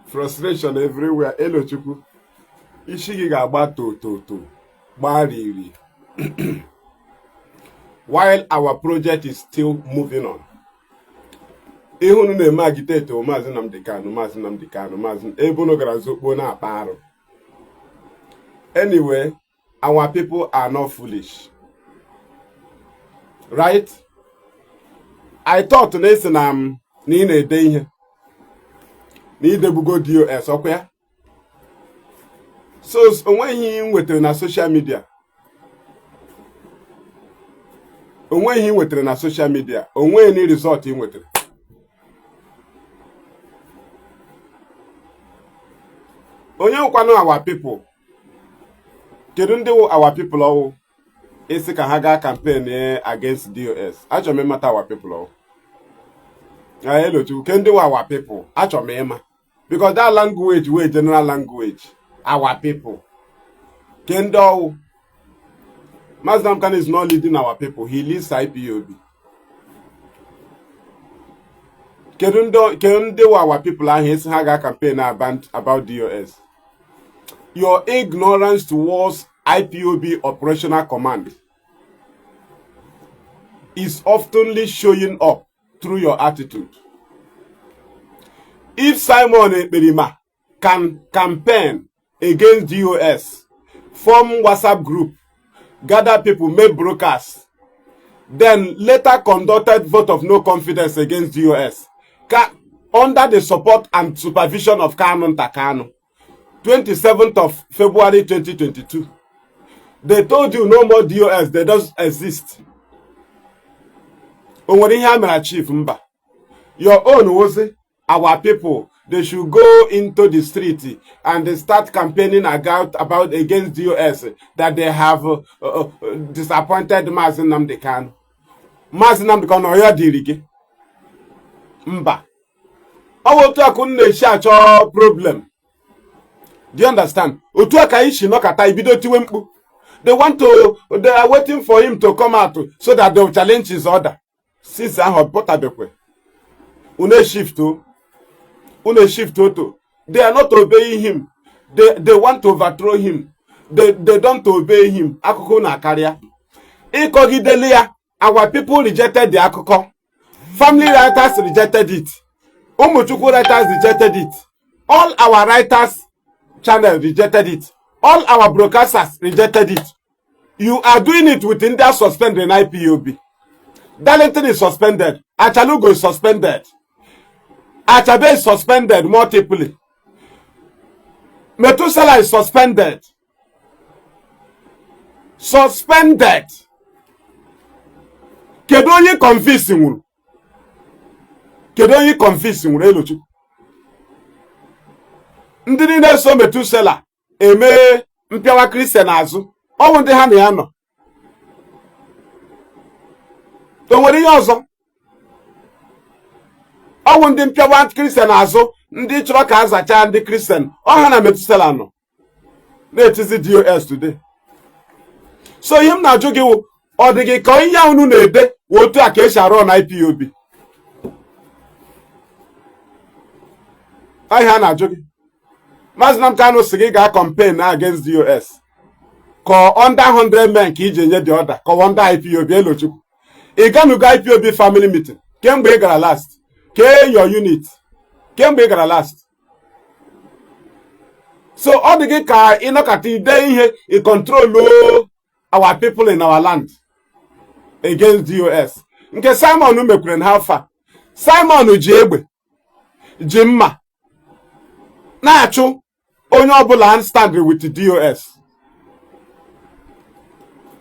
Frustration everywhere. Elochukwu, isi gị ga-agba to to to gbaa riri. While our project is still moving on. Ihe unu na-eme agitate Maazị Nnamdi Kanu, Maazị Nnamdi Kanu, Maazị ebe unu gara zokpuo na-akpa arụ. Anyway, our people are not foolish. Right? I thought na ị sị na m na ị na-ede ihe na i debugo DOS ọkwa ya so o nweghị ihe ị nwetara na social media, o nweghị ihe ị nwetara na social media, o nweghị any result ị nwetara. Onye wụkwanụ our people? Kedu ndị wụ our people ọ wụ ị sị ka ha gaa campaign against DOS? Achọrọ m ịmata our people ọ wụ. Elochukwu, ke ndị wụ our people? Achọrọ m ịma because that language wụ general language, our people, ke ndị ọ wụ? Maazị Nnamdi Kanu is not leading our people, he leads IPOB. Kedu ndị wụ our people ahụ ị sị ha gaa campaign about DOS? Your ignorance towards IPOB operational command is oftenly showing up through your attitude. If Simon Ekperima can campaign against DOS, form WhatsApp group, gather people, make broadcasts, then later conducted vote of no confidence against DOS under the support and supervision of Kanunta Kanu, 27th of February 2022. They told you no more DOS, they don't exist. O nwere ihe a mere achieve? Mba. Your own was our people, they should go into the street and they start campaigning about against DOS, that they have disappointed Maazị Nnamdi Kanu. Maazị Nnamdi Kanu ọ ya dịrị gị? Mba. Ọ bụ otu a ka unu na-esi achọ problem. Do you understand? Otu a ka anyị si nọkata ibido tiwe mkpu. They want to, they are waiting for him to come out so that they will challenge his order. Since ahụ ọ pụtabekwe. Unu shift o. Unu shift oto. They are not obeying him. They want to overthrow him. They don't obey him. Akụkọ na-akarịa. Ịkọgidele ya, our people rejected the akụkọ. Family writers rejected it. Umuchukwu writers rejected it. All our writers channel rejected it. All our broadcasters rejected it. You are doing it with ndị a suspended in IPOB. Darlington is suspended. Achalugo is suspended. Achabe is suspended multiply. Methuselah is suspended. Suspended. Kedu onye convince nwuru? Kedu onye convince nwuru Elochukwu? Ndị niile so Methuselah eme mpịawa Kristian azụ, ọ bụ ndị ha na ya nọ. O nwere ihe ọzọ? Ọ bụ ndị mpịawa Kristian azụ, ndị chọrọ ka a zachaa ndị Kristian, ọ ha na Methuselah nọ na-etizi DOS today. So ihe m na-ajụ gị wụ, ọ dị gị ka ihe unu na-ede wụ otu a ka esi arụ na IPOB? Ihe a na-ajụ gị, Maazị Nnamdi Kanu sị gị gaa campaign against DOS, ka under 100 men ka iji enye the order, ka under IPOB? Elochukwu, ị ganugo IPOB family meeting kemgbe ị gara last? Kee your unit kemgbe ị gara last? So ọ dị gị ka ị nọkata ide ihe ị control our people in our land against DOS. Nke Simon mekwere na how far? Simon ji egbe ji mma na-achụ onye ọbụla stand with DOS,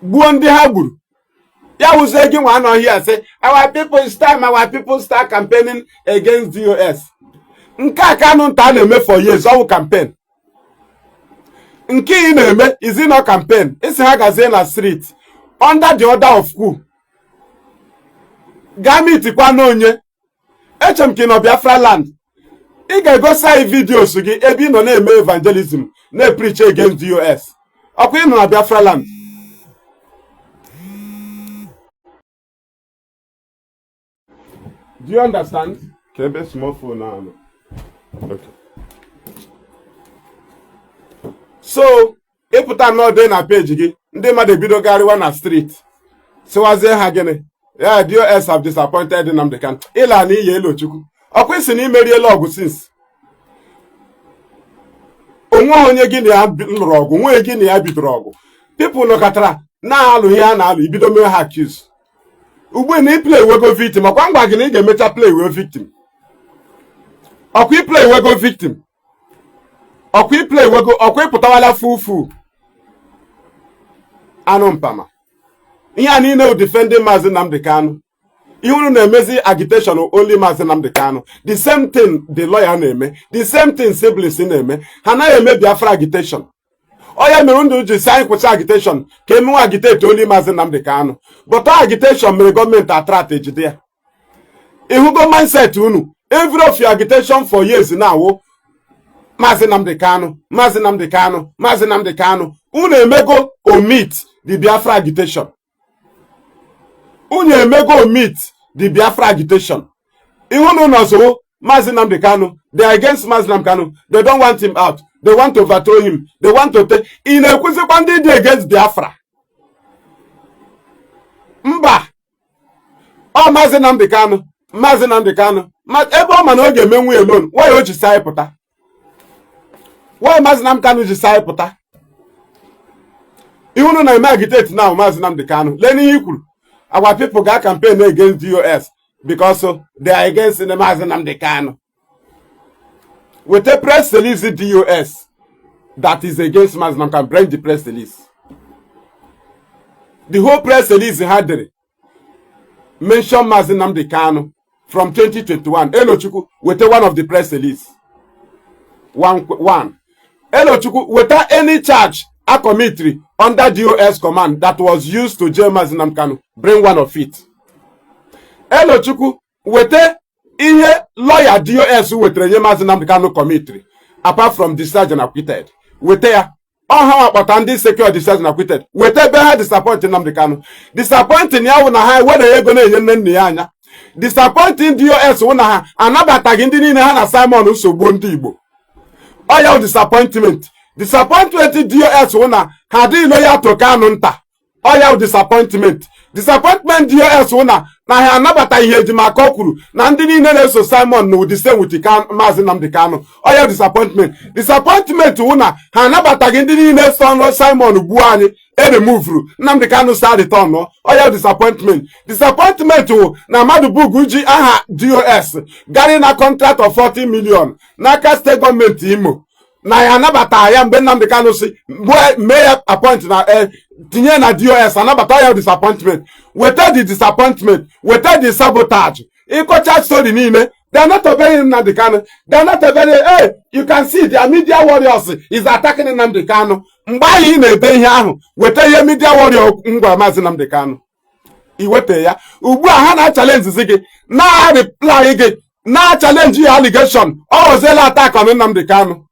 gbuo ndị ha gburu. Ya wụzie gị nwa anọghị asị our people, it's time our people start campaigning against DOS. Nke a Kanunta na-eme for years, ọ wụ campaign? Nke ị na-eme is it not campaign? Ị sị ha gazie na street under the order of who? Gaa meetikwa n'onye eche m ka ị nọ Biafra land, ị ga-egosi anyị videos gị ebe ị nọ na-eme evangelism, na-epreach against DOS. Ọkwa ị nọ na Biafra land? Do you understand? Ka ebe small phone ahụ nọ. Okay. So ịpụta n'ọdị na page gị, ndị mmadụ ebido garịwa na street, sịwazie ha gịnị ya? DOS have disappointed Nnamdi Kanu. Ịla na iyi Elochukwu, ọkwa isi na imeriela ọgụ since. Onweghị onye gị na ya lụrụ ọgụ, nweghị gị na ya bidoro ọgụ. People nọkọtara na-alụ ihe a na-alụ, ibido mee ha accuse. Ugbu a na iplay wego victim. Ọkwa ngwa gị na ị ga-emecha play wee victim. Ọkwa iplay wego victim, ọkwa iplay wego, ọkwa ịpụtawala fufu anụ mpama. Ihe a niile defending Maazị Nnamdi Kanu. Ihe unu na-emezi agitation only Maazị Nnamdi Kanu. The same thing the lawyer na-eme, the same thing siblings na-eme. Ha anaghị eme Biafra agitation. Ọ ya mere ndụ ji si anyị kwụsị agitation ka emenwe agitate only Maazị Nnamdi Kanu. But agitation mere gọọmenti attract ejide ya. Ịhụgo mindset unu? Every of your agitation for years now, Maazị Nnamdi Kanu, Maazị Nnamdi Kanu, Maazị Nnamdi Kanu. Unu emego omit the Biafra agitation. Unu emego omit the Biafra agitation. Ihu na ụlọ soro Maazị Nnamdi Kanu, they are against Maazị Nnamdi Kanu, they don't want him out, they want to overthrow him, they want to take. Ị na-ekwuzikwa ndị dị against Biafra? Mba, ọ Maazị Nnamdi Kanu, Maazị Nnamdi Kanu. Ebe ọ ma na ọ ga-emenwu alone, why o ji sa pụta? Why Maazị Nnamdi Kanu ji sa pụta? Ihe unu na-eme agitate now, Maazị Nnamdi Kanu. Lee n'ihe i kwuru: our people ga campaign against DOS because they are against the Maazị Nnamdi Kanu. Weta press release DOS that is against Maazị Nnamdi Kanu. Bring the press release, the whole press release ha dere mention Maazị Nnamdi Kanu from 2021. Elochukwu, weta one of the press release, one one. Elochukwu, weta any charge a committed under DOS command that was used to jail Maazị Nnamdi Kanu. Bring one of it. Elochukwu, weta ihe lawyer DOS wetara nye Maazị Nnamdi Kanu committed apart from discharge and acquitted. Weta ya. Ọha wakpọta ndị secure discharge and acquitted. Weta ebe ha disappoint Nnamdi Kanu. Disappointing ya wụ na ha ewere ego na-enye nne nna ya anya. Disappointing DOS wụ na ha anabataghị ndị niile ha na Simon nsogbu ndị Igbo. Ọ ya wụ disappointment. Disappointment DOS wụ na ha adịghị loyal to Kanu nta. Ọ ya wụ disappointment. Disappointment DOS wụ na ha anabata ihe Ejimakor kwuru na ndị niile na-eso Simon na ụdị same with Maazị Nnamdi Kanu. Ọ ya disappointment. Disappointment wụ na ha anabataghị ndị niile so Simon gbuo anyị eremuvuru Nnamdi Kanu sa return. Ọ ya disappointment. Disappointment wụ na mmadụ bugu ji aha DOS gari na contract of 40 million n'aka steeti gọọmenti Imo na ya anabata ya mgbe Nnamdi Kanu si mee ya appoint na tinye na DOS anabata ya. Disappointment. Weta the disappointment, weta the sabotage. Ịkọcha story niile, they are not obeying Nnamdi Kanu. They are not obeying. Hey, you can see their media warriors is attacking Nnamdi Kanu. Mgbe ahụ ị na-ede ihe ahụ, weta ihe media warrior ngwa Maazị Nnamdi Kanu iweta ya. Ugbu a ha na-achallenge gị, na-reply gị, na-achallenge ya allegation. Ọ ghọziela attack on Nnamdi Kanu.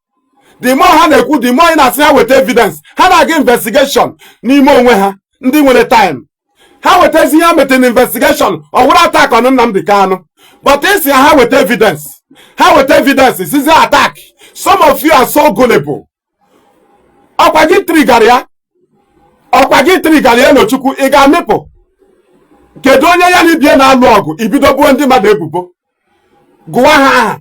The more ha na-ekwu, the more ị na-asị ha weta evidence. Ha na-aga investigation n'ime onwe ha. Ndị nwere time ha wetazi ihe ha metere investigation, ọ wụrụ attack on Nnamdi Kanu. But isi ha weta evidence, ha weta evidence sizi attack. Some of you are so gullible. Ọkwa gị trigara ya, ọkwa gị trigara ya. Elochukwu, ị ga-amịpụ. Kedu onye ya na ibie na-alụ ọgụ? Ibido buo ndị mmadụ ebubo, gụwa ha aha.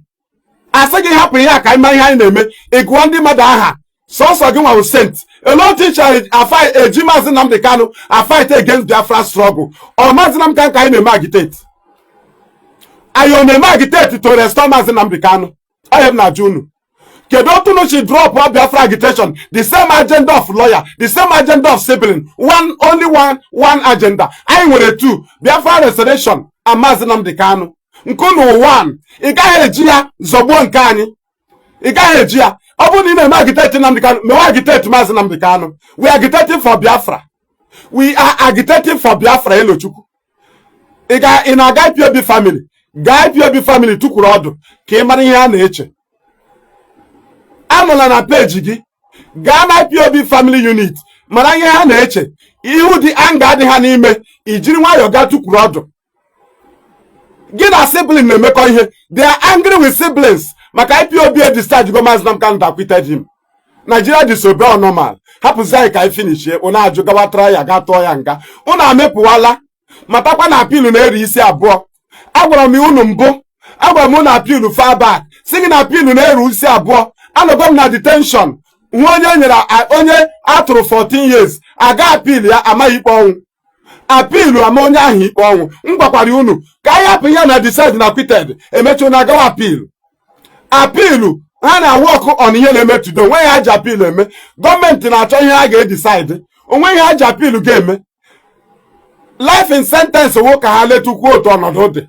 Asị gị hapụ ihe a ka anyị ma ihe anyị na-eme. Ị gụọ ndị mmadụ aha, sọsọ gị nwa saint. Ele otu ịchọrọ afa eji Maazị Nnamdi Kanu a fight against Biafra struggle? Ọ Maazị Nnamdi Kanu ka anyị na-eme agitate? Anyị ọ na-eme agitate to restore Maazị Nnamdi Kanu? Ọ m na-ajụ unu, kedu otu unu si drop Biafra agitation? The same agenda of lawyer, the same agenda of sibling, one, only one, one agenda. Anyị nwere two: Biafra restoration and Maazị Nnamdi Kanu. Nke unu one, ị gaghị eji ya zọgbuo nke anyị. Ị gaghị eji ya. Ọ bụrụ na ị na-eme agitate Nnamdi Kanu, mewe agitate Maazị Nnamdi Kanu. We are agitating for Biafra. We are agitating for Biafra. Elochukwu, ị ga ị na-aga IPOB family, gaa IPOB family tukwuru ọdụ ka ị mara ihe a na-eche. Anọla na peji gị, gaa na IPOB family unit, mara ihe ha na-eche. Ihu dị anga adị ha n'ime. Ijiri nwayọọ gaa tukwuru ọdụ. Gị na sibling na-emekọ ihe. They are angry with siblings. Maka IPOB discharge go Maazị Nnamdi Kanu, acquitted him. Nigeria disobey normal. Hapụzi anyị ka anyị finishie. Unu ajụ gawa tara ya, gaa tụọ ya nga. Unu amepụwala. Matakwa na appeal na-eri isi abụọ. Agwara m unu mbụ, agwara m unu appeal far back, si gị na appeal na-eru isi abụọ. Anọgo m na detention hụ onye nyere onye atụrụ 14 years, aga appeal ya, amaghị ikpe ọnwụ. Appeal ama onye ahụ ikpe ọnwụ. M gwakwara unu ka anyị hapụ ihe na decide na acquitted, emechi unu agawa appeal. Appeal ha na-work on ihe na-eme today. Onweghị ha ji appeal eme. Gọọmenti na-achọ ihe ha ga-edecide. Onweghị ha ji appeal ga-eme. Life in sentence wụ ka ha letukwuo otu ọnọdụ dị,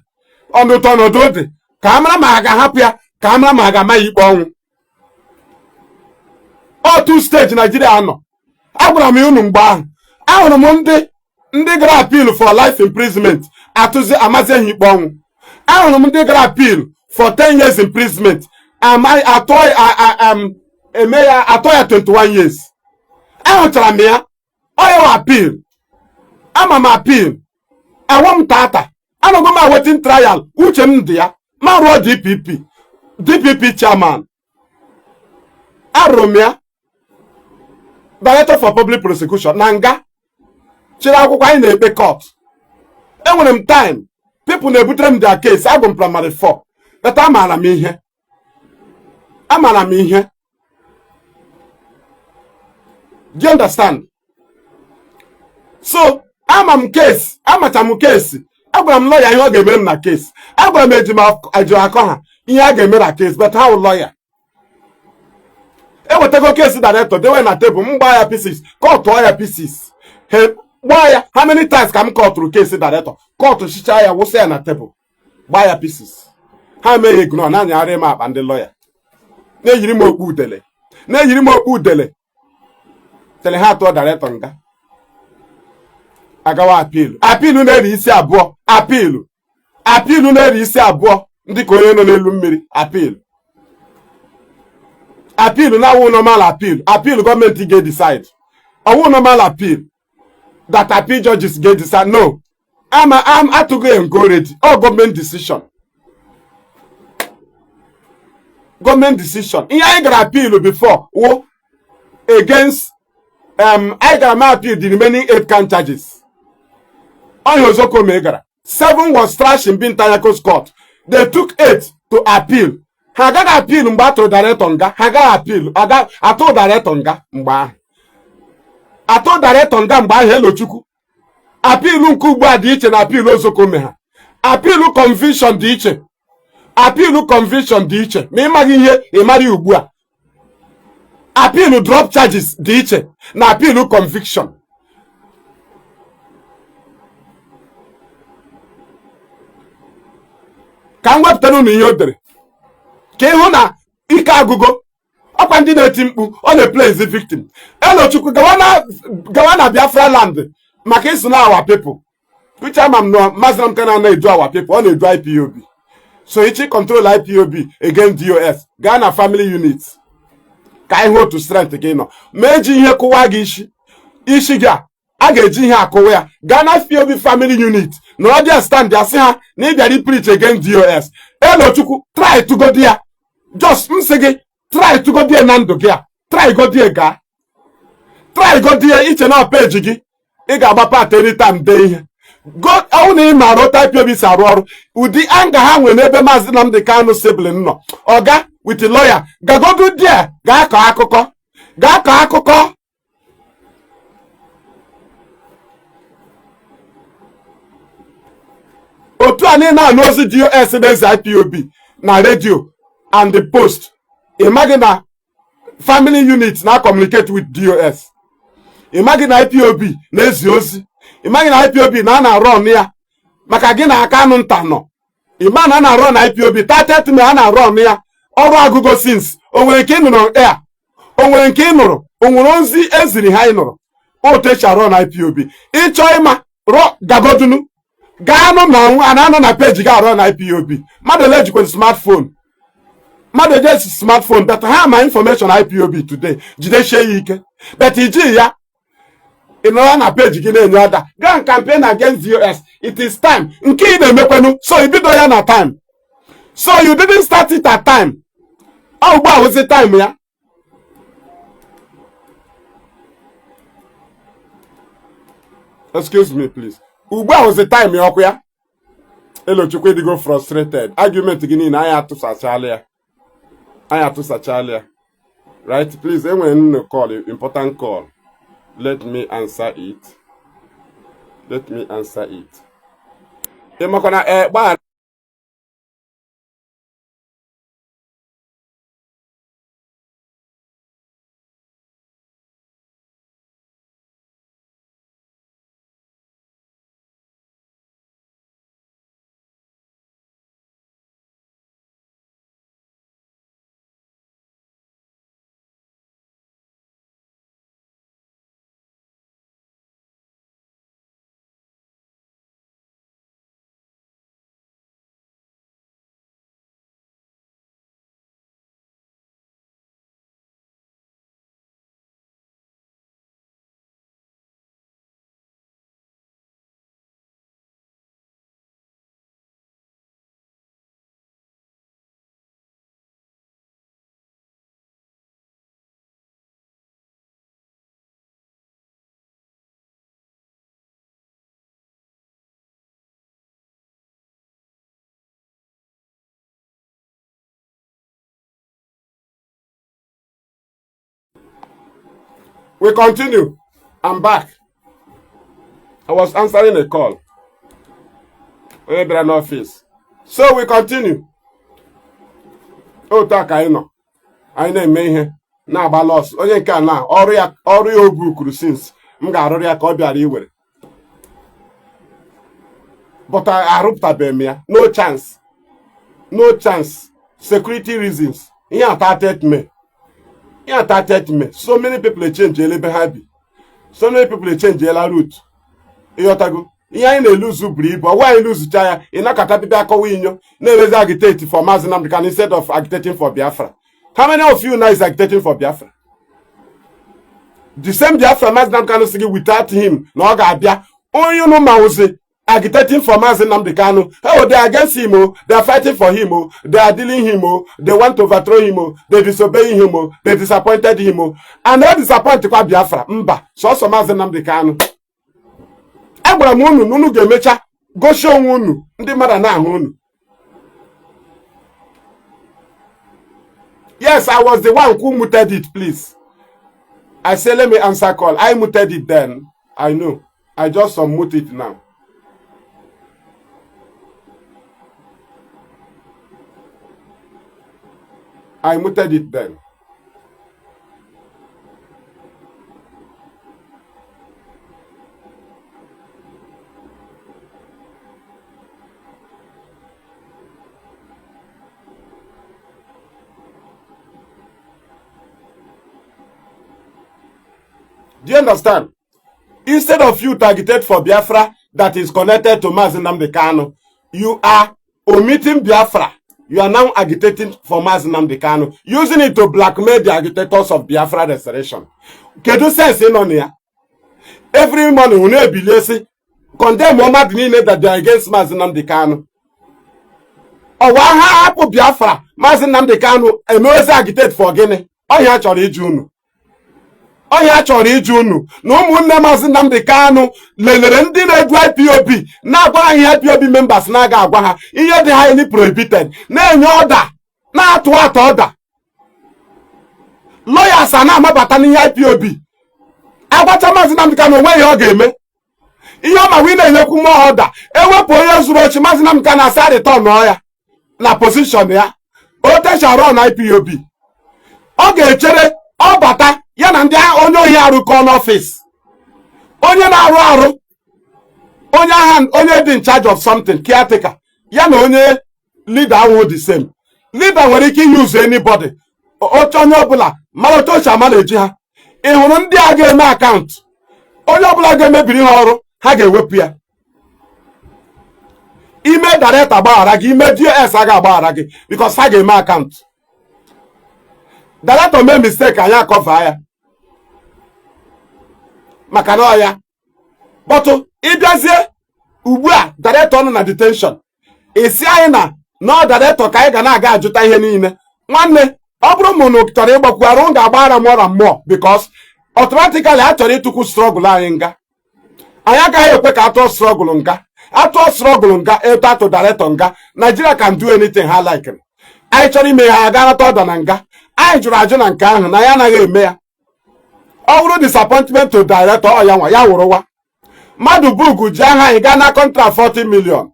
ọnọdụ ọnọdụ dị, ka a mara ma a ga-ahapụ ya, ka a mara ma a ga-ama ya ikpe ọnwụ. Otu stage Naijiria nọ, agwara m unu mgbe ahụ, ahụrụ m ndị gara appeal for life imprisonment, atụzi amazighị ikpe ọnwụ. Ahụrụ m ndị gara appeal for 10 years imprisonment, atọ eme ya, atọ ya 21 years. Ahụchara m ya. Ọ ya appeal. Ama m appeal awọ m tata. Anọgo m awaiting trial. Uche m dị ya. Ma rụọ DPP, DPP chairman, arụrụ m ya director for public prosecution na nga chịrị akwụkwọ anyị na-ekpe court. Enwere m time, people na-ebutere m their case. Agụ m primary 4, but amaara m ihe, amaara m ihe. Do you understand? So ama m case, amacha m case. Agwara m lọya ihe ọ ga-emere m na case. Agwara m Ejimakor ha ihe a ga-eme na case, but ha wụ lọya. Ewetago case director dewe na tebụl m, gbaa ya pieces, cutụọ ya pieces. Ha gbaa ya. How many times ka m cutụrụ case director? Cut chichaa ya, wụsa ya na tebụl, gbaa ya pieces. Ha mee ya ignore, na-anyagharị m akpa. Ndị lọya na-eyiri m okpu udele, na-eyiri m okpu udele tele. Ha atụọ director nga, agawa appeal. Appeal na-eri isi abụọ. Appeal, appeal na-eri isi abụọ. Ndị ka onye nọ n'elu mmiri. Appeal, appeal na-awụ normal appeal. Appeal gọọmenti ga-decide, ọwụ normal appeal that appeal judges ga-decide. No, ama am atụghị ya nke already. All government decision, government decision. Ihe anyị gara appeal before wụ against anyị gara ma appeal the remaining eight count charges. Ọhịa Ozekhome gara, seven was trashed in Binta Nyako's court. They took eight to appeal. Ha agaghị appeal mgbe a tụrụ director nga. Ha agaghị appeal. Atụ director nga mgbe ahụ, atụ director nga mgbe ahụ. Elochukwu, appeal nke ugbu a dị iche na appeal Ozekhome ha. Appeal conviction dị iche, appeal conviction dị iche. Ma ịmaghị ihe ị mara ugbu a, appeal drop charges dị iche na appeal conviction. Ka m wepụtara unu ihe o dere ka ịhụ na ike agụgo. Ọkwa ndị na-eti mkpu, ọ na-eplace victim. Elochukwu, gawa na Biafra land maka ịsụ na our people, which ama m na Maazị Nnamdi Kanu na-edu our people, ọ na-edu IPOB. So ichi control IPOB against DOS, gaa na family unit ka anyị hụ otu strength gị nọ. Ma eji ihe kụwa gị isi, isi gị a a ga-eji ihe akụwa ya. Gaa na IPOB family unit na ọ dị stand ya, sị ha na ị bịara preach against DOS. Elochukwu, try tugodi ya. Just m sị gị try tugodi ya na ndụ gị a. Try godie, gaa try godie. Iche na peji gị ị ga-agbapa at anytime dee ihe go. Ọwụ na ị maara otu IPOB si arụ ọrụ, ụdị anga ha nwere n'ebe Maazị Nnamdi Kanu sibling nọ. Ọga with lawyer gagodu there, gaa kọọ akụkọ, gaa kọọ akụkọ. Otu a niile anụ ozi DOS na-eze IPOB na redio and the post, ị maghị na family unit na communicate with DOS. Ị maghị na IPOB na-ezi ozi. Ị maghị na IPOB na a na-arụ ọnụ ya maka gị na aka anụ nta nọ. Ị ma na a na-arụ na IPOB tatet na a na-arụ ọnụ ya. Ọrụ agụgo since. O nwere nke ị nụrụ air? O nwere nke ị nụrụ? O nwere ozi eziri ha ị nụrụ otu esi arụ na IPOB? Ịchọ ịma rụọ, gagodunu, gaanụ na a na-anọ na peji gị arụ na IPOB. Mmadụ ole jikwa smartphone? Mmadụ eje smartphone, but ha ma information IPOB today jidesie ya ike, but iji ya ị nọrọ na peji gị na-enye order, go and campaign against DOS, it is time. Nke ị na-emekwenu, so ibido ya na time. So you didn't start it at time. Ọ ugbu a wụzi time ya. Excuse me, please. Ugbu a wụzi time ya, ọkụ ya. Elochukwu, ịdịgo frustrated. Argument gị niile anyị atụsachala ya, anyị atụsachala ya, right? Please, enwere nnu call, important call. Let me answer it, let me answer it. Ị makwa na gbaghara. We continue. I'm back. I was answering a call. Onye bịara n'office. So we continue. Otu a ka anyị nọ. Anyị na-eme ihe na-agba loss. Onye nke a na ọrụ ya, ọrụ ya o bukuru since m ga-arụrụ ya ka ọ bịara iwere. But arụpụtabeghị m ya. No chance. No chance. Security reasons. Ihe a 30th May. Ihe a 30th May. So many people echenjiela ebe ha bi. So many people echenjiela route. Ịghọtago? Ihe anyị na-eluzu buru ibu. Ọgwa anyị luzucha ya, ị nakọta bịbịa akọwa inyo na-emezi agitate for Mazi Nnamdi Kanu instead of agitating for Biafra. How many of you now is agitating for Biafra? The same Biafra Mazi Nnamdi Kanu sị gị without him na ọ ga-abịa. Onye unu mawụzi agitating for Mazi Nnamdi Kanu. Oh, they are against him, oh. They are fighting for him, oh. They are dealing him, oh. They want to overthrow him, oh. They disobey him, oh. They disappointed him, oh. And they disappoint kwa Biafra. Mba, sọsọ Mazi Nnamdi Kanu. Agwara m unu na unu ga-emecha gosi onwe unu, ndị mmadụ na-ahụ unu. Yes, I was the one who muted it, please. I say let me answer call. I muted it then. I know. I just unmute it now. I muted it then. Do you understand? Instead of you to agitate for Biafra that is connected to Mazi Nnamdi Kanu, you are omitting Biafra. You are now agitating for Mazi Nnamdi Kanu, using it to blackmail the agitators of Biafra restoration. Kedu sense nọ na ya? Every morning unu ebilie sị condemn mmadụ niile that they are against Mazi Nnamdi Kanu. Ọwa ha hapụ Biafra, Mazi Nnamdi Kanu emewezi agitate for gịnị? Ọhịa chọrọ iju unu. Ọhịa chọrọ iju unu na ụmụnne Maazị Nnamdi Kanu lelere ndị na-edu IPOB, na-agwa ha ihe IPOB members na-aga agwa ha, ihe dị highly prohibited, na-enye order, na-atụ atụ order. Lawyers a na-amabata n'ihe IPOB agwacha Maazị Nnamdi Kanu onwe ihe ọ ga-eme. Ihe ọ ma wee na-enyekwu mmụọ order, ewepụ onye zuru ochi, Maazị Nnamdi Kanu asa return ya na position ya o techara na IPOB. Ọ ga-echere ọ bata ya na ndị onye ohi arụkọ n'office, onye na-arụ arụ, onye agha, onye dị in charge of something, caretaker ya na onye leader ahụ the same. Leader nwere ike use anybody, oche onye ọbụla mara otu ochi ama na-eji ha. Ị hụrụ ndị a ga-eme account, onye ọbụla ga-emebiri ha ọrụ, ha ga-ewepụ ya. Ime director agbaghara gị, ime DOS aga agbaghara gị, because ha ga-eme account. Director mee mistake, anyị akọva ya maka na ọ ya. But ịbịazie ugbu a, director nọ na detention, esi anyị na nọ director ka anyị ga na-aga ajụta ihe niile. Nwanne, Ọ bụrụ ma unu chọrọ ịgbakwu arụ, m ga-agba ara more and more, because automatically a chọrọ ịtụkwu struggle anyị nga. Anyị agaghị ekwe ka atụọ struggle nga. Atụọ struggle nga etu atụ director nga, Nigeria can do anything ha like. Anyị chọrọ ime ha aga nata ọda na nga. Anyị jụrụ ajụ na nke ahụ na ya anaghị eme ya. Ọ bụrụ disappointment to director, ọ ya nwa ya wụrụwa. Mmadụ bugu ji aha anyị gaa na contract 40 million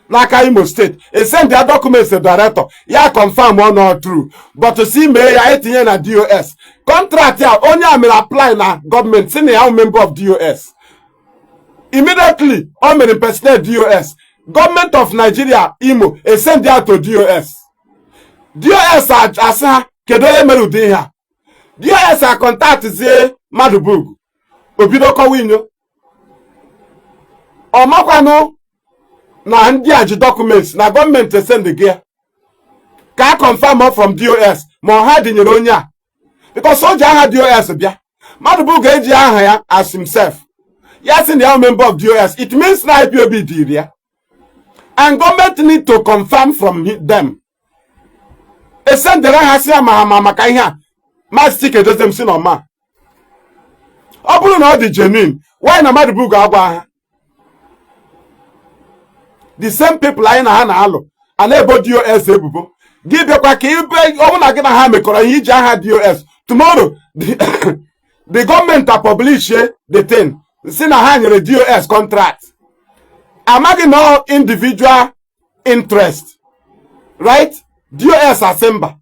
n'aka Imo State, esend ya documents to director, ya confirm ọ not true, but si mee ya etinye na DOS contract ya. Onye a mere apply na gọọmenti si na ya member of DOS. Immediately o mere impersonate DOS, gọọmenti of Nigeria Imo esend ya to DOS. DOS asị ha, kedu onye mere ụdị ihe a? DOS a contactzie mmadụ bugu, obido kọwa inyo. Ọ makwanụ na ndị a ji documents na gọọmenti esend gị ya ka a confirm from DOS ma ọha dịnyere onye a, because o ji aha DOS bịa. Mmadụ bụ ga-eji aha ya as himself, ya sị na ya member of DOS. It means na IPOB dịrị ya, and gọọmenti need to confirm from them. Esendere ha si ya ma ha ma maka ihe a. Maazị Chike Edozie m si na ọma, ọ bụrụ na ọ dị genuine, why na mmadụ bụ ga-agwa ha? The same people anyị na ha na-alụ a na-ebo DOS ebubo, gị bịakwa ka ibe ọ bụ na gị na ha mekọrọ ihe iji aha DOS. Tomorrow the gọọmenti publish the thing si na ha nyere DOS contract. Amaghị na individual interest, right? DOS asị mba,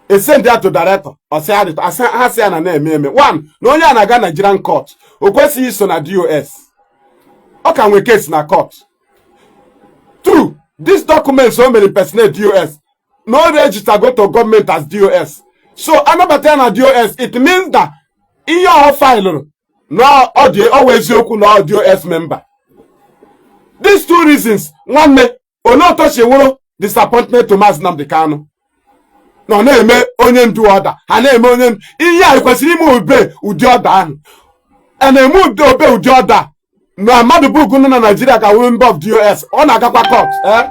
esend ya to director. Ọsị ha sị ya na na-eme eme one na onye a na-aga Nigerian court, o kwesịghị iso na DOS, ọ ka nwee case na court. Two, these documents o mere impersonate DOS, no register go to government as DOS. So anabata ya na DOS, it means that ihe ọ filụrụ na ọ dị ọwa eziokwu na ọ DOS member. These two reasons, nwanne, olee otu o si wụrụ disappointment to Maazị Nnamdi Kanu na ọ na-eme onye ndu ọda ha na-eme onye ndu ihe a kwesịrị ime obe ụdị ọda ahụ a na-eme ụdị obe ụdị ọda na mmadụ bụ nọ na Nigeria ga-awụ member of DOS, ọ na-agakwa court. Eh?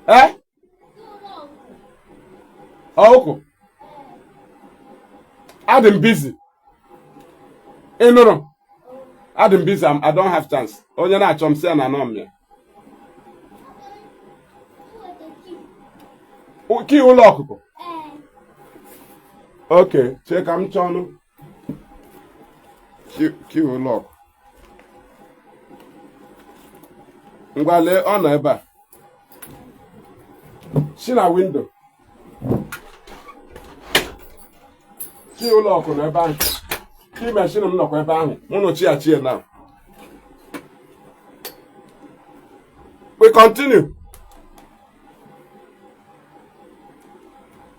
Eh? Ọkụ adị m busy, ị nụrụ? Adị m busy, I don't have chance. Onye na-achọ m, sị ya na anọ m ya. Key ụlọ ọkụkọ. Okay, chee ka m chọọ ọnụ key ụlọ ọkụ. Ngwa, lee, ọ nọ ebe a, si na window. Key ụlọ ọkụ nọ ebe ahụ, key machine m nọkwa ebe ahụ. Mụ na chi achie now. We continue.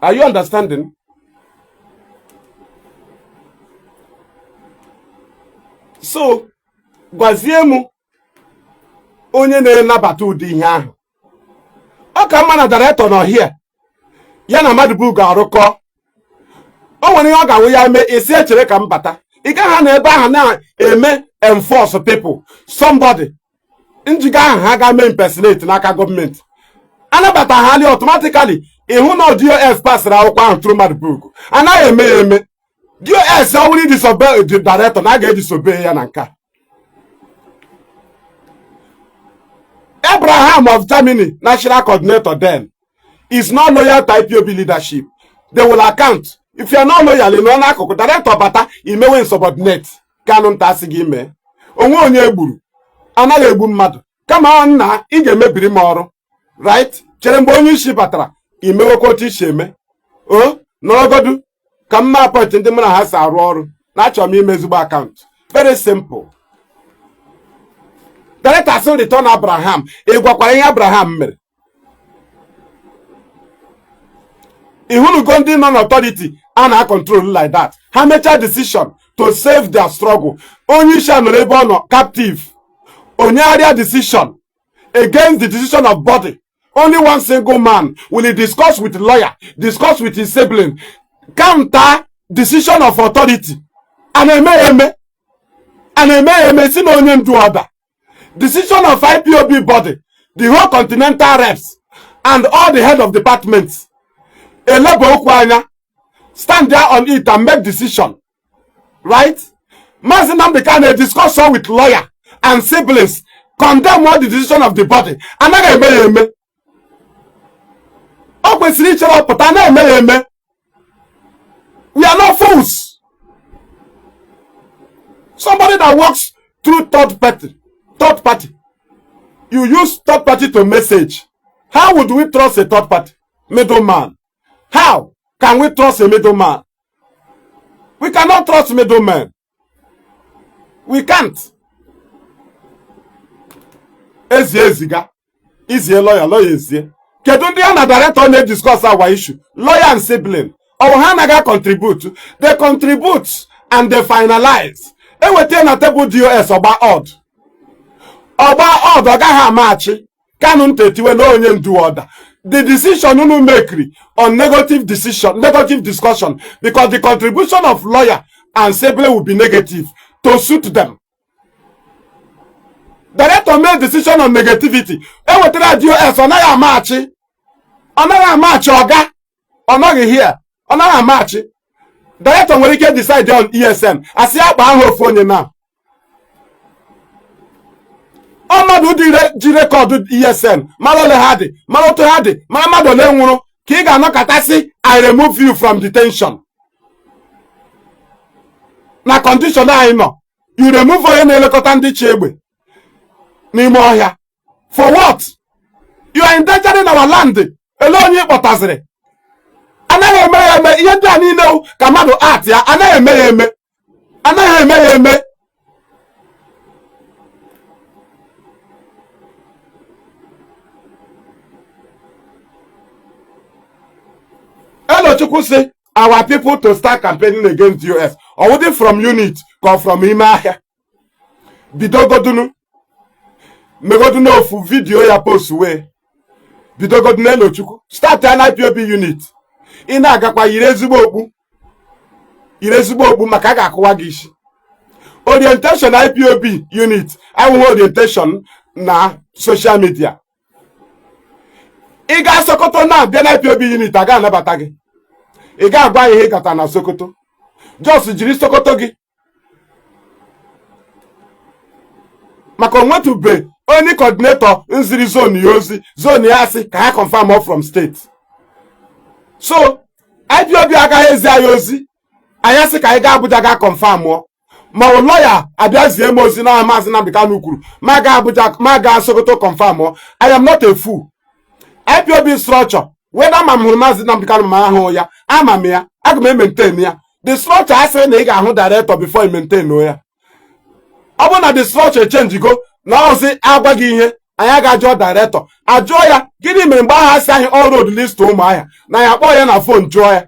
Are you understanding? So gwazie m onye na-anabata ụdị ihe ahụ. Ọ ka mma na director nọ here, ya na mmadụ bụ ga-arụkọ. O nwere ihe ọ ga-awụ ya mee, isi echere ka m bata. Ị gaghị na ebe ahụ na-eme enforce people. Somebody njiga ahụ ha ga mee impersonate n'aka gọọmenti anabata ha ali automatically. Ịhụ na DOS pasịrị akwụkwọ ahụ through mmadụ book, anaghị eme ya eme. DOS ọ wụrụ disobey the director na a ga-edisobey ya na nke a. Abraham of Germany, national coordinator then, is not loyal to IPOB leadership. They will account. If you are not loyal, ị nọ n'akụkụ director bata, imewe insubordinate. Kanụ nta asị gị mee. Onwe onye egburu, anaghị egbu mmadụ. Kama ọ nna ị ga-emebiri m ọrụ. Right? Chere mgbe onye isi batara, imewekwa otu isi eme. O nọrọgodu ka m ma appoint ndị mụ na ha si arụ ọrụ na achọrọ m ime ezigbo account. Very simple. Director sị return Abraham. Ị gwakwara ihe Abraham mere? Ị hụnugo ndị nọ n'authority a na-control like that? Ha mechaa decision to save their struggle, onye isi a nọrọ ebe ọ nọ captive, onyegharịa decision against the decision of body. Only one single man will he discuss with lawyer, discuss with his sibling, counter decision of authority. A na-eme ya eme, a na-eme ya eme si na onye ndu order decision of IPOB body, the whole continental reps. And all the head of departments eleba okwu anya, stand there on it and make decision, right? Maazị Nnamdi Kanu discuss with lawyer and siblings, condemn all the decision of the body. Anaghị eme ya eme. O kwesịrị ichere ọpụta na-eme ya eme. We are not fools. Somebody that works through third party, third party, you use third party to message. How would we trust a third party middleman? How can we trust a middleman? We cannot trust middlemen. We can't. Ezie eziga izie lawyer, lawyer ezie. Kedu ndị ya na director na-ediscuss our issue? Lawyer and sibling. Ọ ha anaghị contribute? They contribute and they finalize. Eweta na table DOS, ọgba odd, ọgba odd, ọ gaghị amachi. Kanu nta etiwe na onye ndu order the decision unu mekiri on negative decision, negative discussion, because the contribution of lawyer and sibling will be negative to suit them. Director made decision on negativity, ewetara DOS, ọ naghị amachi, ọ naghị amachi. Ọga ọ nọghị here, ọ naghị amachi. Director nwere ike decide on ESN, asị akpa ahụ ofu onye na ọ mmadụ dị ji record ESN, mara ole ha dị, mara otu ha dị, mara mmadụ ole nwụrụ, ka ị ga-anọkọtasị, "I remove you from detention." Na condition anyị nọ, you remove onye na-elekọta ndị chi egbe n'ime ọhịa for what? You are endangering our land. Ele onye ị kpọtaziri? Anaghị eme ya eme. Ihe ndị a niile ka mmadụ at ya, anaghị eme ya eme, anaghị eme ya eme. Elochukwu sị our people to start campaigning against US. Ọwụdị from unit ka ọ from ime ahịa bidogodunu, megodunu ofu video ya post wee bidogodunu. Elochukwu, start ya na IPOB unit. Ị na-agakwa, yiri ezigbo okpu, yiri ezigbo okpu, maka a ga-akụwa gị isi. Orientation IPOB unit awụghị orientation na social media. Ị gaa Sokoto na-abịa na IPOB unit, a ga-anabata gị. Ị ga-agwa ihe ị gata na Sokoto, just jiri Sokoto gị, maka onwetube onye coordinator nziri zone ya ozi, zone ya asị ka ha confirm off from state. So IPOB agaghị ezi anyị ozi, anyị asị ka anyị gaa Abuja gaa confirm ọ, ma ọ lọya abịazie m ozi na Maazị Nnamdi Kanu kwuru ma gaa Abuja, ma gaa Sokoto confirm ọ. I am not a fool. IPOB structure, whether ma m hụrụ Maazị Nnamdi Kanu ma ahụ ya, ama m ya, aga m e-maintain ya. The structure asịrị na ị ga-ahụ director before i maintain ya. Ọ bụrụ na the structure change go na ọzi agwa gị ihe, anyị aga jụọ director, ajụọ ya gịnị mere mgbe ahụ asị anyị all road list Ụmụahịa na ya kpọọ ya na phone, jụọ ya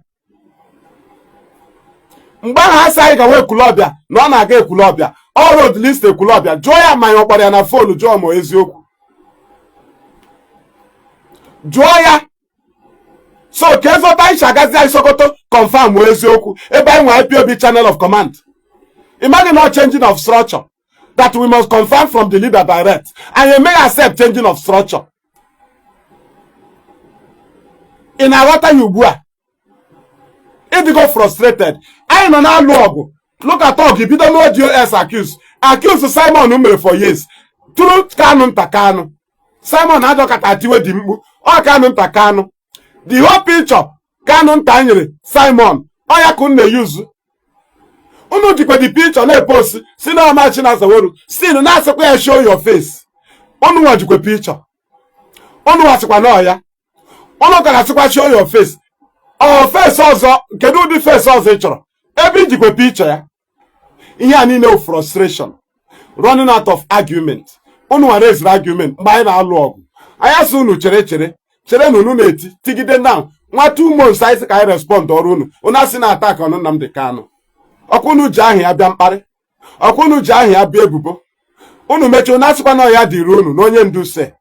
mgbe ahụ asị anyị gawa Ekwulọbịa na ọ na-aga Ekwulọbịa, all road list Ekwulọbịa, jụọ ya ma ya ọ kpọrọ ya na phone, jụọ ma eziokwu, jụọ ya. So ka ezota anyị si agazi anyị Sokoto confirm eziokwu ebe anyị nwere IPOB channel of command. Imagine no changing of structure that we must confirm from the leader direct. And you may accept changing of structure. Ị na-aghọta ya ugbu a? Ịdịgo frustrated. Anyị nọ na-alụ ọgụ. Look at ọgụ bido n'o DOS accuse. Accuse Simon mere for years. Through Kanu nta Kanu. Simon adọkata tiwe dị mkpu. Ọ Kanu nta Kanu. The whole picture Kanu nta nyere Simon. Ọ ya ka unu na-eyuzu. Unu jikwa the picture na-epost si na ọma Chinasa Nworu still na-asịkwa ya show your face. Unu nwa jikwa picture. Unu wasịkwa na ọya. Unu gara asịkwa show your face. Ọ face ọzọ, kedu ụdị face ọzọ ị chọrọ? Ebe ijikwa picture ya. Ihe a niile wụ frustration. Running out of argument. Unu nwere eziri argument mgbe anyị na-alụ ọgụ. Anyị asị unu chere, chere chere na unu na-eti tigide now nwa 2 months, anyị sị ka anyị respond ọrụ unu, unu asị na attack ọnụ Nnamdi Kanu. Ọkwa unu ji aha ya bịa mkparị, ọkwa unu ji aha ya bịa ebubo. Unu mechie, unu asịkwa na ya dịrị unu na onye ndu se.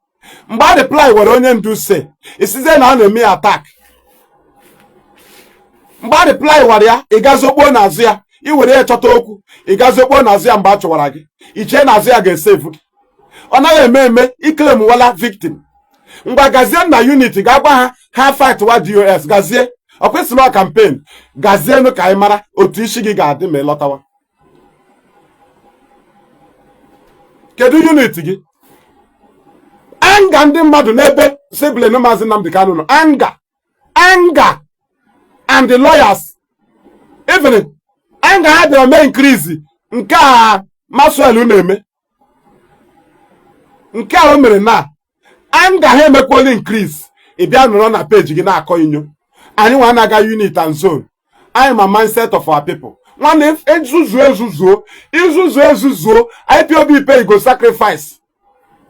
Mgbe a reply were onye ndu se, isizie na ọ na-eme ya attack. Mgbe a reply wara ya, ị gazokpuo n'azụ ya, i were ya chọta okwu, ị gazokpuo n'azụ ya. Mgbe a chụwara gị, ichee n'azụ ya ga-esevu gị. Ọ naghị eme eme. Iclaim wala victim. Ngwa, gazie na unit, ga gwa ha ha fight wa DOS. Gazie, ọ kwesịrị campaign. Gazienụ ka anyị mara otu isi gị ga-adị ma ị lọtawa. Kedu unit gị? Anger ndị mmadụ n'ebe sibling Maazị Nnamdi Kanu nọ, anger, anger and the lawyers, even anger ha bịara mee increase. Nke a Maxwell na-eme, nke a o mere na anger ha emekwala increase. Ị bịa nọrọ na page gị na-akọ inyo. Anyị nwa anaga unit and zone, anyị ma mindset of our people. Nwanne, ezuzuo ezuzuo, izuzu ezuzuo. IPOB pay go sacrifice.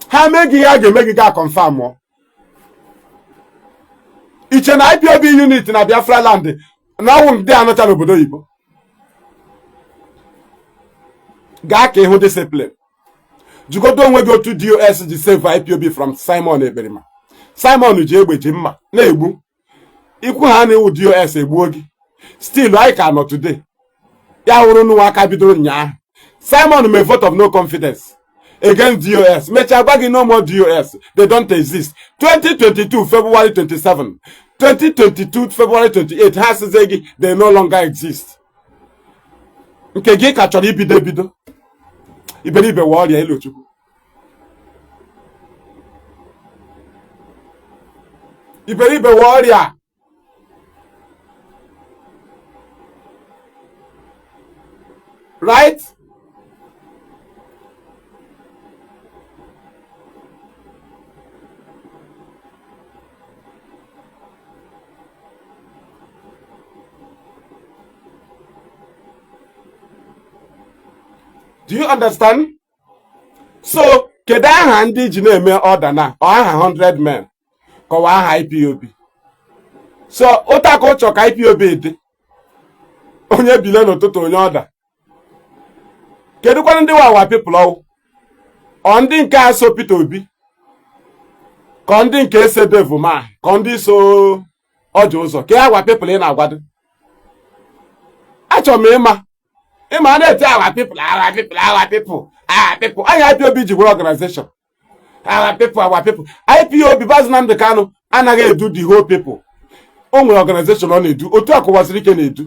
Ha mee gị ihe a ga-eme gị, ga confirm ọ iche na IPOB unit na Biafra land na ọwụ ndị anọcha n'obodo oyibo. Gaa ka ịhụ discipline. Jụgodo onwe gị otu DOS ji save IPOB from Simon Ekperima. Simon ji egbe, ji mma na-egbu ikwu ha na iwu DOS egbuo gị. Still anyị ka nọ today. Ya hụrụ nụnwa aka bidoro ụnyaahụ, Simon mee vote of no confidence against DOS, mechaa gwa gị no more DOS, they don't exist. 2022 February 27, 2022 February 28, ha asịzie gị they no longer exist. Nke gị ka chọrọ ibido ebido. Iberibe wee ọrịa Elochukwu. Iberibe wee ọrịa. Right? Do you understand? So kedu aha ndị ji na-eme order na ọ aha 100 men kọwaa aha IPOB? So ụta ka ụchọ ka IPOB dị. Onye bile n'ụtụtụ, onye order. Kedu kwanụ ndị wa our people? Ọwụ ọ ndị nke a so Peter Obi, ka ndị nke ese Dave ma, ka ndị so ọjọ ụzọ ka our people ị na-agwado? Achọrọ m ịma. Ịma a na-eti our people, our people, our people, our people. Anyị IPOB ji bụrụ organization, our people, our people. IPOB, Maazị Nnamdi Kanu anaghị edu the whole people. O nwere organization ọ na-edu, otu akụwaziri ike na-edu.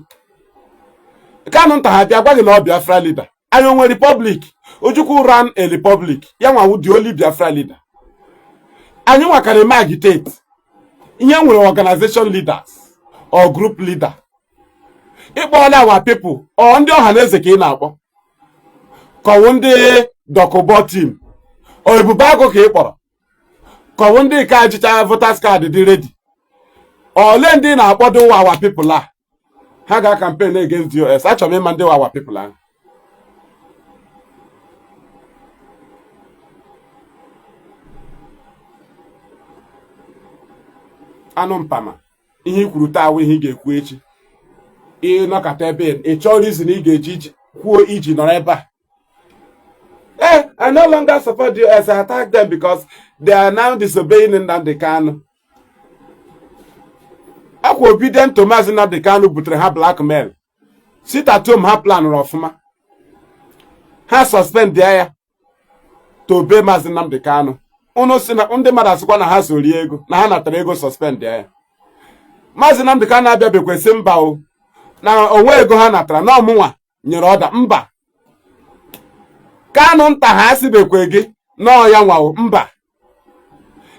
Kanu nta ha bịa gwa gị na ọ Biafra leader. Anyị onwe republic. Ojukwu ran a republic. Ya nwa the only Biafra leader. Anyị nwakara eme agitate ihe nwere organization leaders or group leader. Ịkpọọla our people, ọ ndị ọha na eze ka ị na-akpọ, kọwụ ndị Dokubo team, ọ Ebube Agụ ka ị kpọrọ, kọwụ ndị nke ajicha voters card dị ready? Ole ndị na-akpọdo our people a ha ga campaign against DOS? Achọrọ m ịma ndị our people ahụ. Anụ mpama, ihe i kwuru taa awụ ihe ị ga-ekwu echi. Ịnọkọta ebe ị chọọ reason ị ga-eji kwuo iji nọrọ ebe a. Eh, I no longer support DOS. I attack them because they are now disobeying Nnamdi Kanu. Akwa obedient to Maazị Nnamdi Kanu butere ha blackmail. Sit at home ha planụrụ ọfụma, ha suspend ya to obey Maazị Nnamdi Kanu. Unu si na ndị mmadụ asịkwa na ha so rie ego, na ha natara ego suspend ya. Maazị Nnamdi Kanu abịabekwesị mba o, na onwe ego ha natara, na ọmụnwa nyere order. Mba, Kanu nta ha asịbekwe gị n'ọya nwawo. Mba,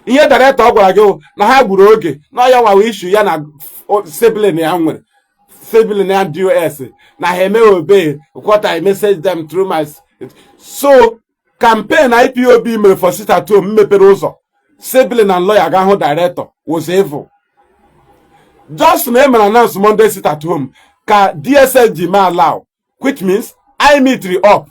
ihe director ọ gwara gị na ha gburu oge n'ọya nwawo. Issue ya na sibling ya nwere, sibling ya DOS, na ha emeghị obey what I message them through my. So campaign IPOB mere for sit at home mepere ụzọ sibling and lawyer ga hụ director was evil. Just na emere announce Monday sit at home ka DSS ji mee allow, which means anyị meetiri up,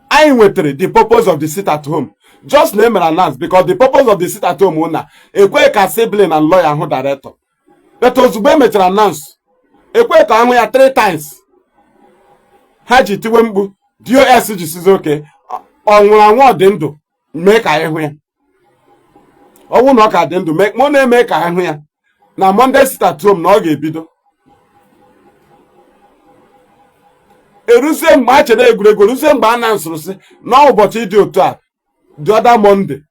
anyị nwetara the purpose of the sit at home. Just na emere announce, because the purpose of the sit at home na ekwe ka sibling and lawyer hụ director. But ozugbo emechara announce, ekwe ka ahụ ya three times, ha ji tiwe mkpu. DOS ji sizi oke ọ nwụrụ anwụ, ọ dị ndụ, mee ka anyị hụ ya. Ọ bụrụ na ọ ka dị ndụ, mụ na-eme ka anyị hụ ya na Monday sit at home na ọ ga-ebido. Eruzie mgbe a chere egwuregwu, eruzie mgbe a na-nsụrụ sị na ụbọchị dị otu a, the other Monday,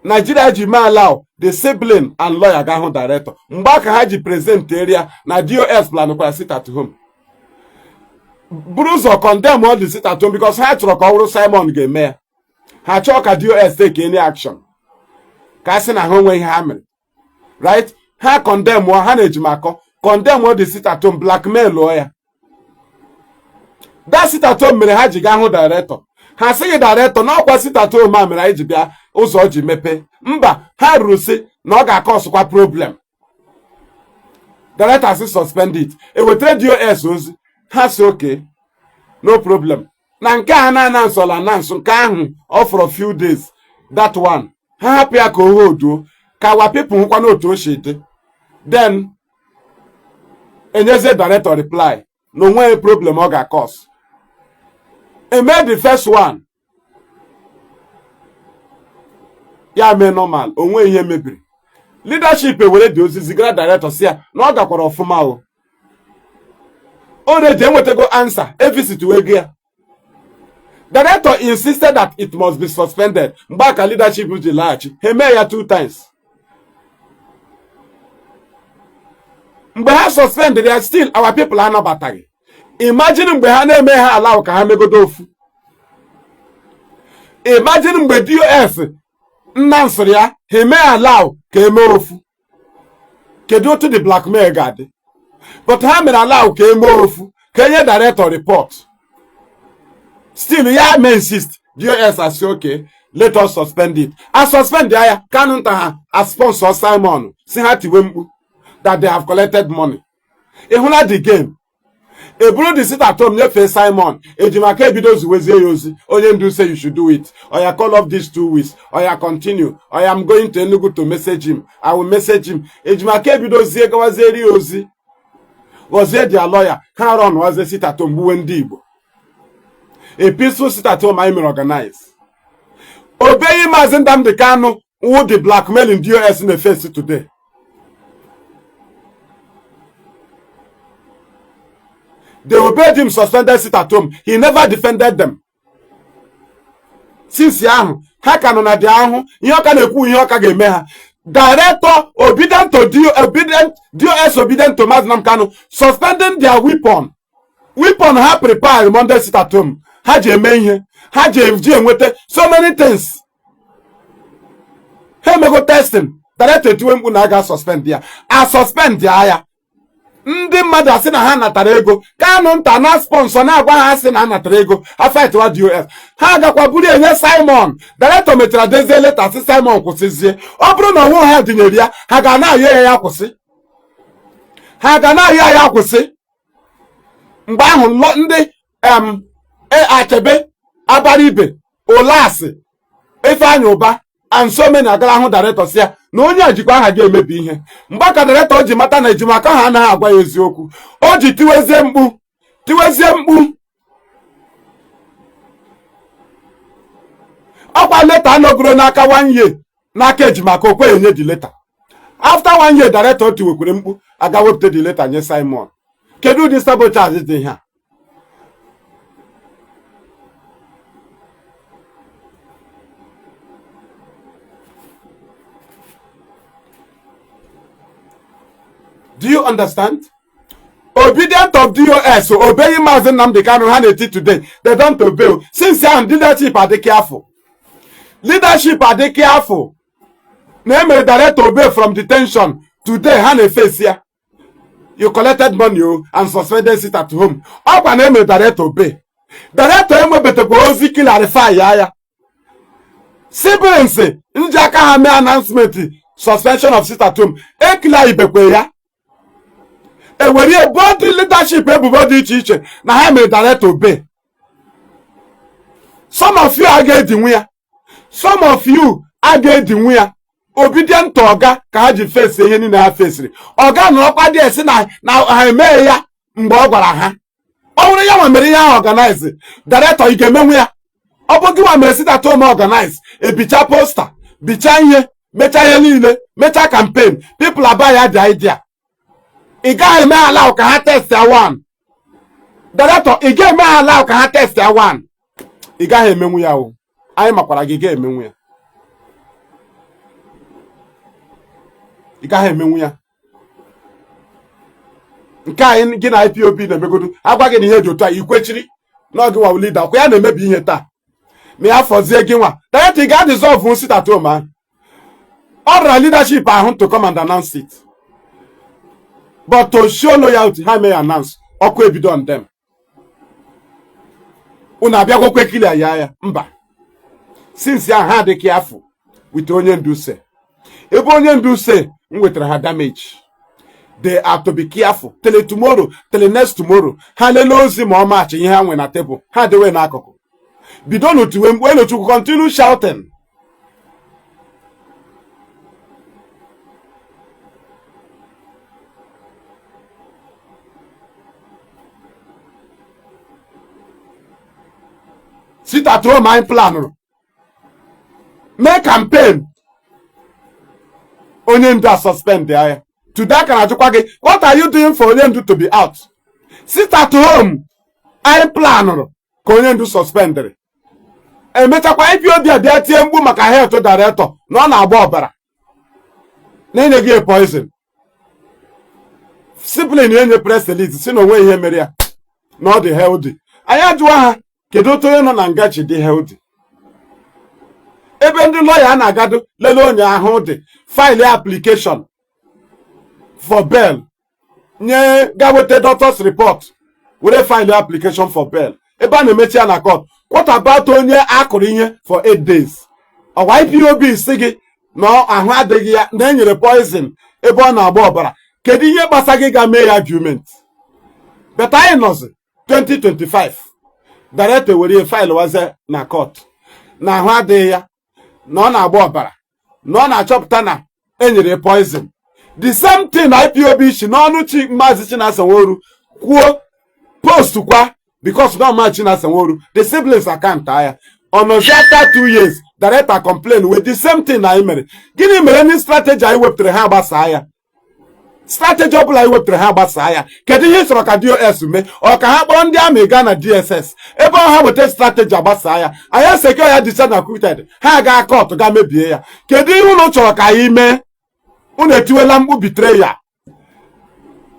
Nigeria ji mee allow the sibling and lawyer ga hụ director. Mgbe a ka ha ji present area na DOS plankwara sit at home, buru ụzọ condemn all the sit at home because ha chọrọ ka ọ wụrụ Simon ga-eme ya. Ha chọọ ka DOS take any action ka a sị na ha onwe ihe ha mere, right? Ha condemn ha na Ejimakor condemn all the sit at home, blackmail lụọ ya. That sit at home mere ha ji gaa hụ director. Ha sịghị director na ọkwa sit at home a mere anyị ji bịa ụzọ ji mepee. Mba, ha ruru sị na ọ ga-acausekwa problem. Director sị suspend it. Ewetara DOS ozi, ha si okay, no problem. Na nke a na anansọla anansụ nke ahụ ọ for a few days, that one ha hapụ ya ka o holduo ka our people hụkwa n'otu o si dị. Then enyezie director reply na onweghị problem ọ ga-acause. Eme the first one ya mee normal, onwe ihe mebiri. Leadership ewere dị ozi zigara director si ya na ọ gakwara ọfụma o already enwetago answer, evisit wee go ya. Director insisted that it must be suspended. Mgbe aka leadership ji laghachi, ha eme ya two times. Mgbe ha suspended ya, still our people anabataghị. Imagine mgbe ha na-eme ha allow ka ha megodo ofu. Imagine mgbe DOS nna nsịrị ya ha eme allow ka eme ofu, kedu otu the blackmail ga-adị? But ha mere allow ka eme ofu, ka enye director report. Still ya may insist. DOS asị okay, let us suspend it. A suspend ya ya Kanu nta ha a sponsor Simon si ha tiwe mkpu that they have collected money. Ị hụla the game? Eburu the sit at home nyefee Simon. Ejimakor ebido ziwezie ya ozi. Onye ndu say you should do it. Oya, call off these 2 weeks. Oya, continue. Oya, I'm going to Enugu to message him. I will message him. Ejimakor ebidozie gawazieri ya ozi, ghọzie their lawyer. Ha run wazie sit at home, gbuwe ndị Igbo. A peaceful sit at home anyị mere organize. Obeying Maazị Nnamdi Kanu wụ the blackmailing DOS na face today. They obeyed him, suspended sit at home. He never defended them. Since ahụ ha ka nọ na dị ahụ ihe ọka na-ekwu, ihe ọka ga-eme ha. Director obedient to obedient DOS, obedient to Maazị Nnamdi Kanu, suspending their weapon, weapon ha prepare Monday sit at home, ha ji eme ihe ha ji eji enweta so many things. Ha emego testing. Director etiwe mkpu na a ga suspend ya, a suspend ya ya. Ndị mmadụ asị na ha natara ego. Kanu nta na sponsor na-agwa ha asị na ha natara ego, ha fightwa DOS. Ha gakwa buru enye Simon. Director mechara dezie letter sị Simon kwụsịzie. Ọ bụrụ na onwe ha dinyere ya, ha ga na-ayọ ya ya kwụsị, ha ga na-ayọ ya ya kwụsị. Mgbe ahụ ndị em Achebe, Abaribe, Olasị, Ifeanyị Ụba and so many agara ahụ director si ya na onye a jikwa aha gị emebi ihe. Mgbe ka director ji mata na Ejimakor ha anaghị agwa ya eziokwu, o ji tiwezie mkpu, tiwezie mkpu. Ọkwa letter anọgoro n'aka one year n'aka Ejimakor, okwe enye the letter. After one year, director tiwekwere mkpu, aga wepụta the letter nye Simon. Kedu ụdị sabotage dị ihe a? Do you understand? Obedient of DOS, obeying Maazị Nnamdi Kanu ha na-eti today, they don't obey. Since ahụ leadership adị careful, leadership adị careful na emere director obey from detention. Today ha na-efesi ya, you collected money o and suspended sit at home. Ọkwa na emere director obey. Director enwebetakwa ozi clarify ya ya. Siblings nji aka ha mee announcement suspension of sit at home, ekila ibekwe ya. Ewere body leadership ebubo dị iche iche na ha mere director obey. Some of you aga edinwu ya, some of you aga edinwu ya. Obedient ọga ka ha ji fesi ihe niile ha fesiri. Ọga nọrọkwa dị esi na ha emeghị ya mgbe ọ gwara ha. Ọ bụrụ ya nwa mere ihe ahụ organize, director, ị ga-emenwu ya? Ọ bụ gị nwa mere sit at home organize, ebicha poster, bichaa ihe, mechaa ihe niile, mechaa campaign, people aba ya the idea, ị gaghị eme allow ka ha test ya one? Director, ị ga-eme allow ka ha test ya one? Ị gaghị emenwu ya o. Anyị makwara gị, ga-emenwu ya. Ị gaghị emenwu ya. Nke anyị gị na IPOB na-emegodu, agwa gị na ihe dị otu a, ikwechiri na ọ gị nwa leader kwa ya na-emebi ihe taa. Ma ya fọzie gị nwa director, ị ga-dissolve sit at home ahụ. Ọ rara leadership ahụ to come and announce it, but to show loyalty, ha mee announce, ọkụ ebido on them. Unu abịagwokwe clear ya ya mba. Since ya ha dị careful with onye ndu se ebe onye ndu se m wetara ha damage. They are to be careful till tomorrow, till next tomorrow. Ha lelee ozi ma ọ maachị ihe ha nwe na tebụl, ha dewe n'akụkụ, bido n'otiwe mkpu. Elochukwu, continue shouting. Sit at home anyị planụrụ mee campaign, onye ndu a suspend ya today. Aka na-ajụkwa gị, what are you doing for onye ndu to be out? Sit at home anyị planụrụ ka onye ndu suspendịrị, emechakwa IPOB abịa tie mkpu maka health director na ọ na-agba ọbara na-enye gị poison. Simply na-enye press release si na onwe ihe mere ya, na ọ dị healthy. Anyị ajụwa ha, kedu otu onye nọ na nga ji dị healthy, ebe ndị lọya a na-agado lelee onye ahụ dị, file application for bail, nye ga weta doctor's report, were file application for bail, ebe a na-emechi ya na court? What about onye akụrụ ihe for 8 days? Ọkwa IPOB si gị na ahụ adịghị ya, na enyere poison ebe ọ na-agba ọbara. Kedu ihe gbasa gị ga mee ya argument? But anyị nọzi 2025, director were file waze na court na ahụ adịghị ya, na ọ na-agba ọbara, na ọ na-achọpụta na enyere poison. The same thing IPOB si n'ọnụ chi Maazị Chinasa Nworu kwuo, post kwa, because na Maazị Chinasa Nworu the siblings account ya ọnọzi. After 2 years, director complain with the same thing anyị mere. Gịnị mere ndị strategy anyị wepụtara ha gbasaa ya? Strategy ọbụla anyị wepụtara ha gbasaa ya. Kedu ihe ị chọrọ ka DOS mee? Ọ ka ha kpọrọ ndị amị gaa na DSS ebe ọ ha weta strategy agbasaa ya? Anyị secure ya, discharge na acquitted, ha gaa court gaa mebie ya. Kedu ihe unu chọrọ ka anyị mee? Unu etiwela mkpu betrayal,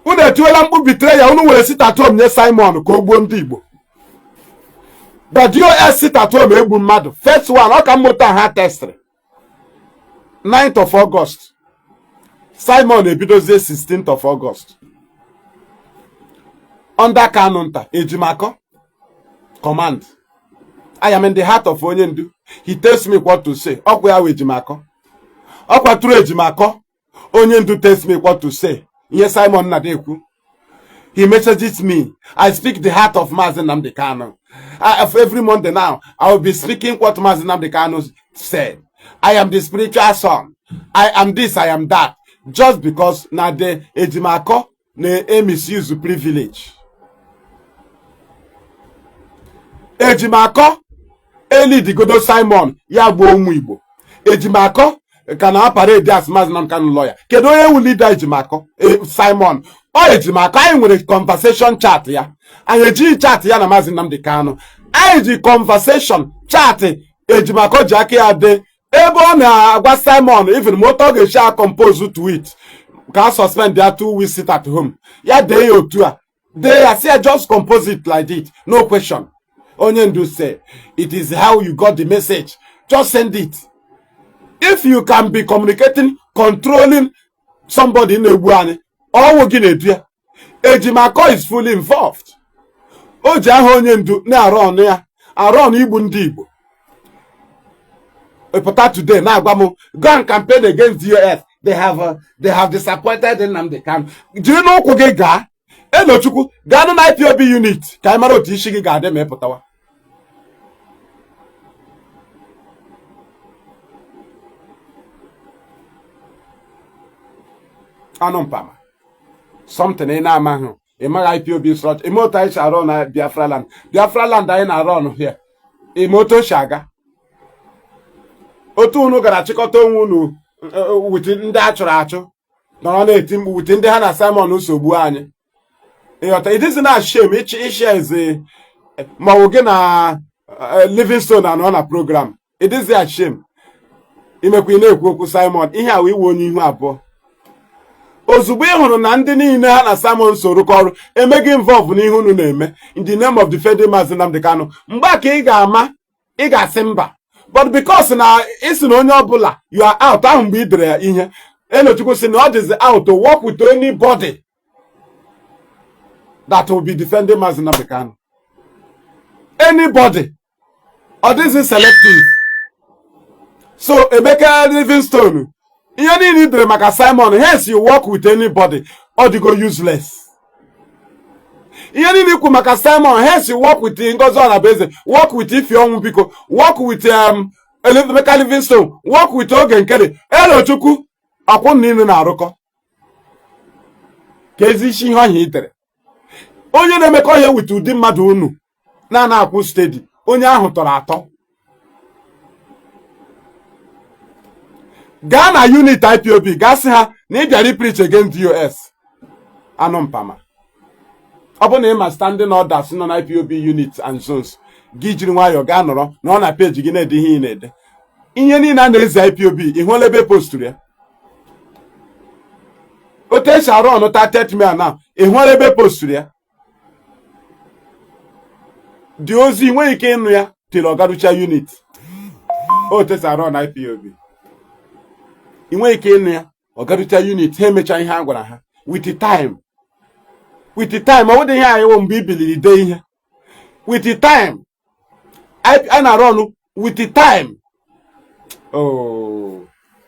unu etiwela mkpu betrayal. Unu were sit at home nye Simon ka o gbuo ndị Igbo. The DOS sit at home egbu mmadụ first one, ọ ka mmụta ha testịrị 9th of August, Simon ebidozie 16th of August under Kanu nta Ejimakor command. I am in the heart of onye ndu. He tells me what to say. Ọkwa ya wụ Ejimakor, ọkwa tụrụ Ejimakor, onye ndu tells me what to say. Ihe Simon na ekwu, he messages me. I speak the heart of Mazi Nnamdi Kanu. Every Monday now, I will be speaking what Mazi Nnamdi Kanu said. I am the spiritual son, I am this, I am that, just because na the Ejimakor na misuse privilege. Ejimakor elidigodo Simon ya gbuo ụmụ Igbo. Ejimakor ka na parade as Mazi Nnamdi Kanu lawyer. Kedu onye wu leader Ejimakor? Simon ọ Ejimakor. Anyị nwere conversation chat ya. Anyị ejighị chat ya na Mazi Nnamdi Kanu, anyị ji conversation chat Ejimakor ji aka ya dee, ebe ọ na-agwa Simon even ma otu ọ ga-esi a compose tweet ka a suspend ya 2 weeks sit at home. Ya dee ya otu a, dee ya, si ya just compose it like it, no question. Onye ndu say it is how you got the message, just send it. If you can be communicating, controlling somebody na-egbu anyị, ọnwụ gị na-edu ya. Ejimakor is fully involved. O ji aha onye ndu na-arụ ọnụ ya, arụ ọnụ igbu ndị Igbo. Pụta today na-agwa m, go and campaign against DOS, they have disappointed Nnamdi Kanu. Jiri n'ụkwụ gị gaa. Elochukwu, gaa na IPOB unit ka anyị mara otu isi gị ga-adị ma ị pụtawa. Anụ mpama, something ị na-amaghị, ị maghị IPOB structure, ime otu anyị si arụ na Biafra land. Biafra land anyị na-arụ ọnụ here, ime otu o si aga, otu unu gara chịkọta onwe unu with ndị a chụrụ achụ nọrọ na-eti mkpu with ndị ha na Simon nsogbu anyị. Ịghọta? It is na shame ịchị ishi eze ma ọ bụ gị na Livingstone anọ na program. It is a shame. Imekwa ị na-ekwu okwu Simon ihe a wee iwe onye ihu abụọ. Ozugbo ị hụrụ na ndị niile ha na Simon so rụkọ ọrụ emeghị involve n'ihe unu na-eme in the name of defending Maazị Nnamdi Kanu, mgbe a ka ị ga-ama, ị ga-asị mba. But because na ị sị na onye ọbụla, you are out ahụ mgbe ị dere ya ihe, Elochukwu sị na ọ dịzi out to work with anybody that will be defending Maazị Nnamdi Kanu. Anybody. Ọ dịzi selective. So Emeka Livingstone, ihe niile i dere maka Simon, hence you work with anybody, ọ dịgo useless. Ihe niile ikwu maka Simon, hence you work with Ngozi Orabueze, work with Ify Onwubiko, work with Emeka Livingstone, work with Oge Nkere, Elochukwu, akwụ niile na-arụkọ ka ezi isi ihe ọhịa i dere. Onye na-emekọ ihe with ụdị mmadụ unu na-ana akwụ steady, onye ahụ tọrọ atọ. Gaa na unit IPOB, gaa sị ha na ị bịara preach against DOS. Anụ mpama. Ọ bụ na ị ma standing orders nọ na IPOB units and zones gị, jiri nwayọọ gaa nọrọ nọrọ na peji gị na-ede ihe ị na-ede. Ihe niile a na-ezi IPOB, ị hụla ebe posturu ya? Otu esi arụ ọnụ 30 May na, ị hụla ebe posturu ya? Dị ozi nweghị ike ịnụ ya till ọ garucha unit. Otu esi arụ na IPOB, ị nweghị ike ịnụ ya, ọ garucha unit, ha emecha ihe a gwara ha with the time. With the time, ọ bụdị ihe anyị wụ mgbe i biliri dee ihe. With the time a na-arụ ọnụ, with the time. Oh,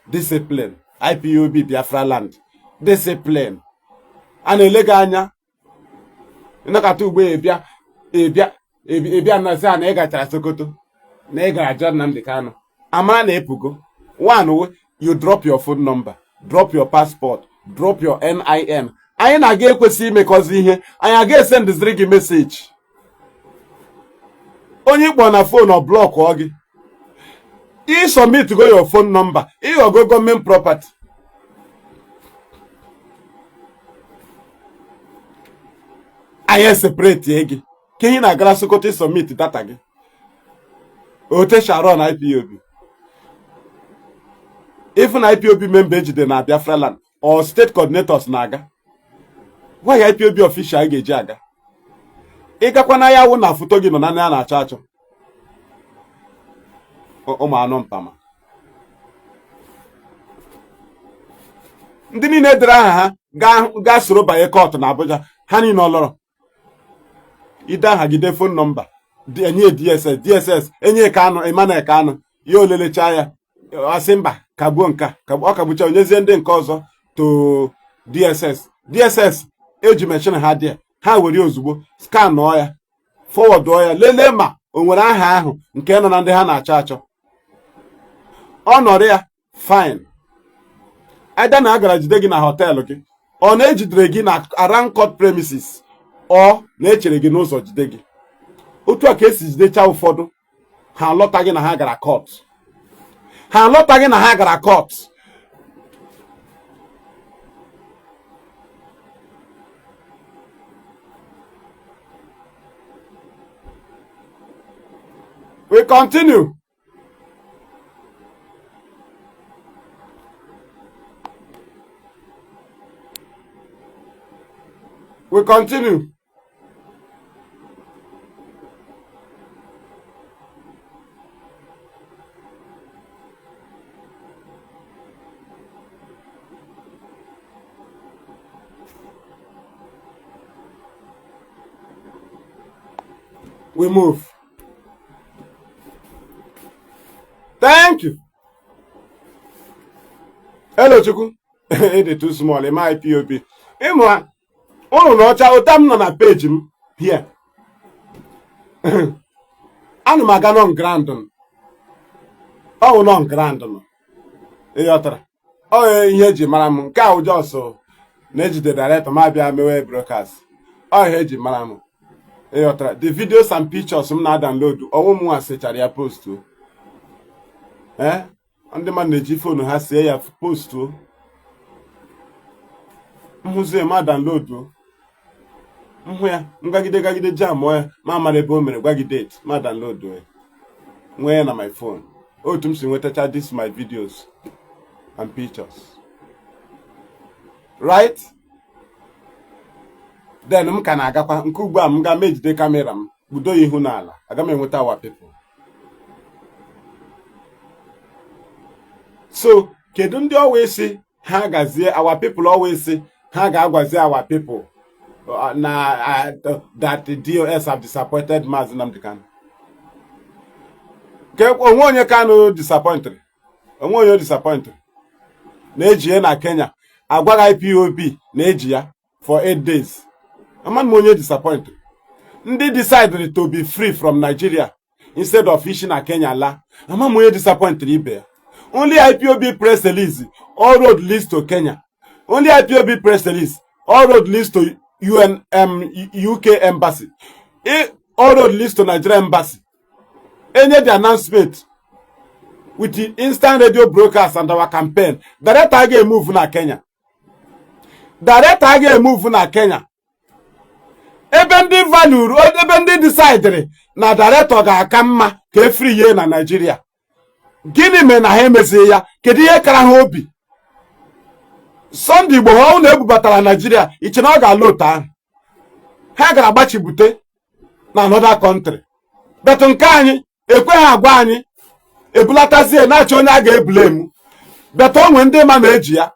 discipline. IPOB Biafra land, discipline. A na-ele gị anya ịnọkọta ugbo ịbịa ịbịa ịbịa na sị na ị gachara Sokoto, na ị gara jụọ Nnamdi Kanu, amara na epugo. One way, you drop your phone number, drop your passport, drop your NIN. Anyị na-aga ekwesị imekọzi ihe anyị aga esendiziri gị message. Onye ịkpọ na phone, ọ blockụọ gị. Ị submit go your phone number, ịghọgo gọọmenti property. Anyị separate gị ka ihe na-agara Sokoto submit data gị. Ote sharon IPOB, if na IPOB member ejide na Biafra land or state coordinators na-aga, why IPOB official ga-eji aga? Ịgakwa na ya wụ na foto gị nọ na a na-achọ achọ. Ụmụ anụ mpama. Ndị niile dere aha ha gaa soro banye court na Abuja, ha niile ọ lọrọ. Ide aha gị, dee phone number, enye DSS. DSS enye Kanu, Emmanuel Kanu, ya olelecha ya, asị mba, kagbuo nka ọ kagbucha, onyezie ndị nke ọzọ to DSS. DSS eji machine ha dị, ha were ozugbo scanụọ ya, forwardụọ ya, lelee ma o nwere aha ahụ nke nọ na ndị ha na-achọ achọ. Ọ nọrọ ya, fine. Either na a gara jide gị na hotel gị, ọ na-ejidere gị na around court premises, ọ na-echere gị n'ụzọ jide gị. Otu a ka esi jidecha ụfọdụ. Ha alọtaghị na ha gara court, ha alọtaghị na ha gara court. We continue. We continue. We move. Thank you. Hello, Chukwu. Ịdị too small, ịma IPOB. Ịmụ ụnụ na ọcha ụta m nọ na peji m here. Ana m aga on ground. Ọ wụ on ground nọ. Ịghọtara? Ọ ihe eji mara m. Nke a ụjọ ọsọ na-ejide director ma bịa mewe broadcast. Ọ ihe eji mara m. Ịghọtara? The videos and pictures m na-adownload, ọnwụ m nwa sechara ya post. Ee, ndị mmadụ na-eji phone ha sie ya post. M hụzie ma download, m hụ ya, ngagide gagide jam ya, ma mara ebe o mere, gwa gị date, ma download ya, nwee ya na my phone. Otu m si nwetacha this my videos and pictures. Right? Then m ka na-agakwa nke ugbu a, m ga mejide camera m kpudo ya ihu n'ala, aga m enweta our people. So kedu ndị ọwa isi ha gazie our people, ọwa isi ha ga-agwazi our people na that the DOS have disappointed Maazị Nnamdi Kanu? Ke onwe onye Kanu disappointed, onwe onye disappointed na-eji ya na Kenya, agwaghị IPOB na-eji ya for 8 days. Ama m onye disappointed. Ndị decided to be free from Nigeria instead of ishi na Kenya la, ama m onye disappointed ibe ya. Only IPOB press release, all road leads to Kenya. Only IPOB press release, all road leads to UN, UK embassy. All road leads to Nigeria embassy. Enye the announcement with the instant radio broadcast and our campaign. Director ga-emove na Kenya, director ga-emove na Kenya. Ebe ndị value, ebe ndị decided na director ga-aka mma ka e free ye na Nigeria, gịnị mere na ha emezighị ya? Kedu ihe kara ha obi? Sunday Igboho na ebubatara Nigeria, iche na ọ ga-ala otu ahụ ha gara gbachibute na another country? But nke anyị ekweghị agwa anyị, ebulatazie na-achọ onye a ga-eblame. But o nwere ndị ma na-eji ya,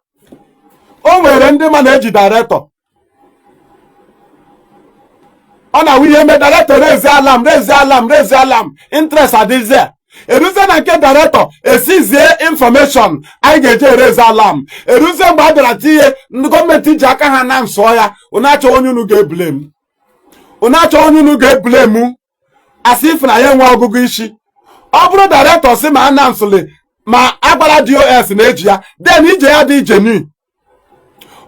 o nwere ndị ma na-eji director. Ọ na-awụ ihe eme director raise alarm, raise alarm, raise alarm, interest adịzie eruzie na nke director, esizie information anyị ga-eji eraise alarm. Eruzie mgbe a bịara tinye ndị gọọmenti ji aka ha na nsọ ya. Unu achọ onye unu ga-eblame, unu achọ onye unu ga-eblame, asị if na ya enwe ọgụgụ isi. Ọ bụrụ director si ma announce ma agbara DOS na-eji ya, then ije ya dị genuine.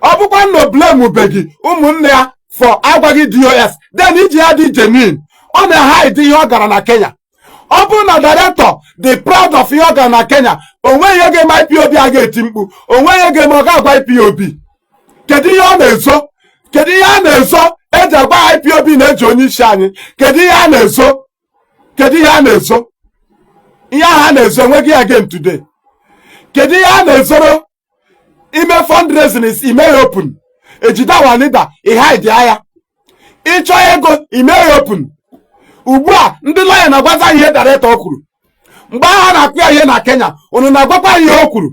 Ọ bụkwa na blame beghị ụmụnne ya for agwaghị DOS, then ije ya dị genuine. Ọ na-hide ihe ọ gara na Kenya. Ọ bụrụ na director dị proud of ihe ọ gara na Kenya, o nweghị ihe ga-eme IPOB a ga-eti mkpu, o nweghị ihe ga-eme ọ ga-agwa IPOB. Kedu ihe ọ na-ezo? Kedu ihe a na-ezo eji agwa IPOB na-eji onye isi anyị? Kedu ihe a na-ezo? Kedu ihe a na-ezo? Ihe ahụ a na-ezo enweghị again today. Kedu ihe a na-ezoro? Ime fundraising is ime ya open, ejide our leader, ịhide ya. Ịchọ ego, ime ya open. Ugbu a ndị lawyer na-agwaza ihe director kwuru mgbe ahụ na-akụ ya ihe na Kenya. Unu na-agwakwa anyị ihe o kwuru?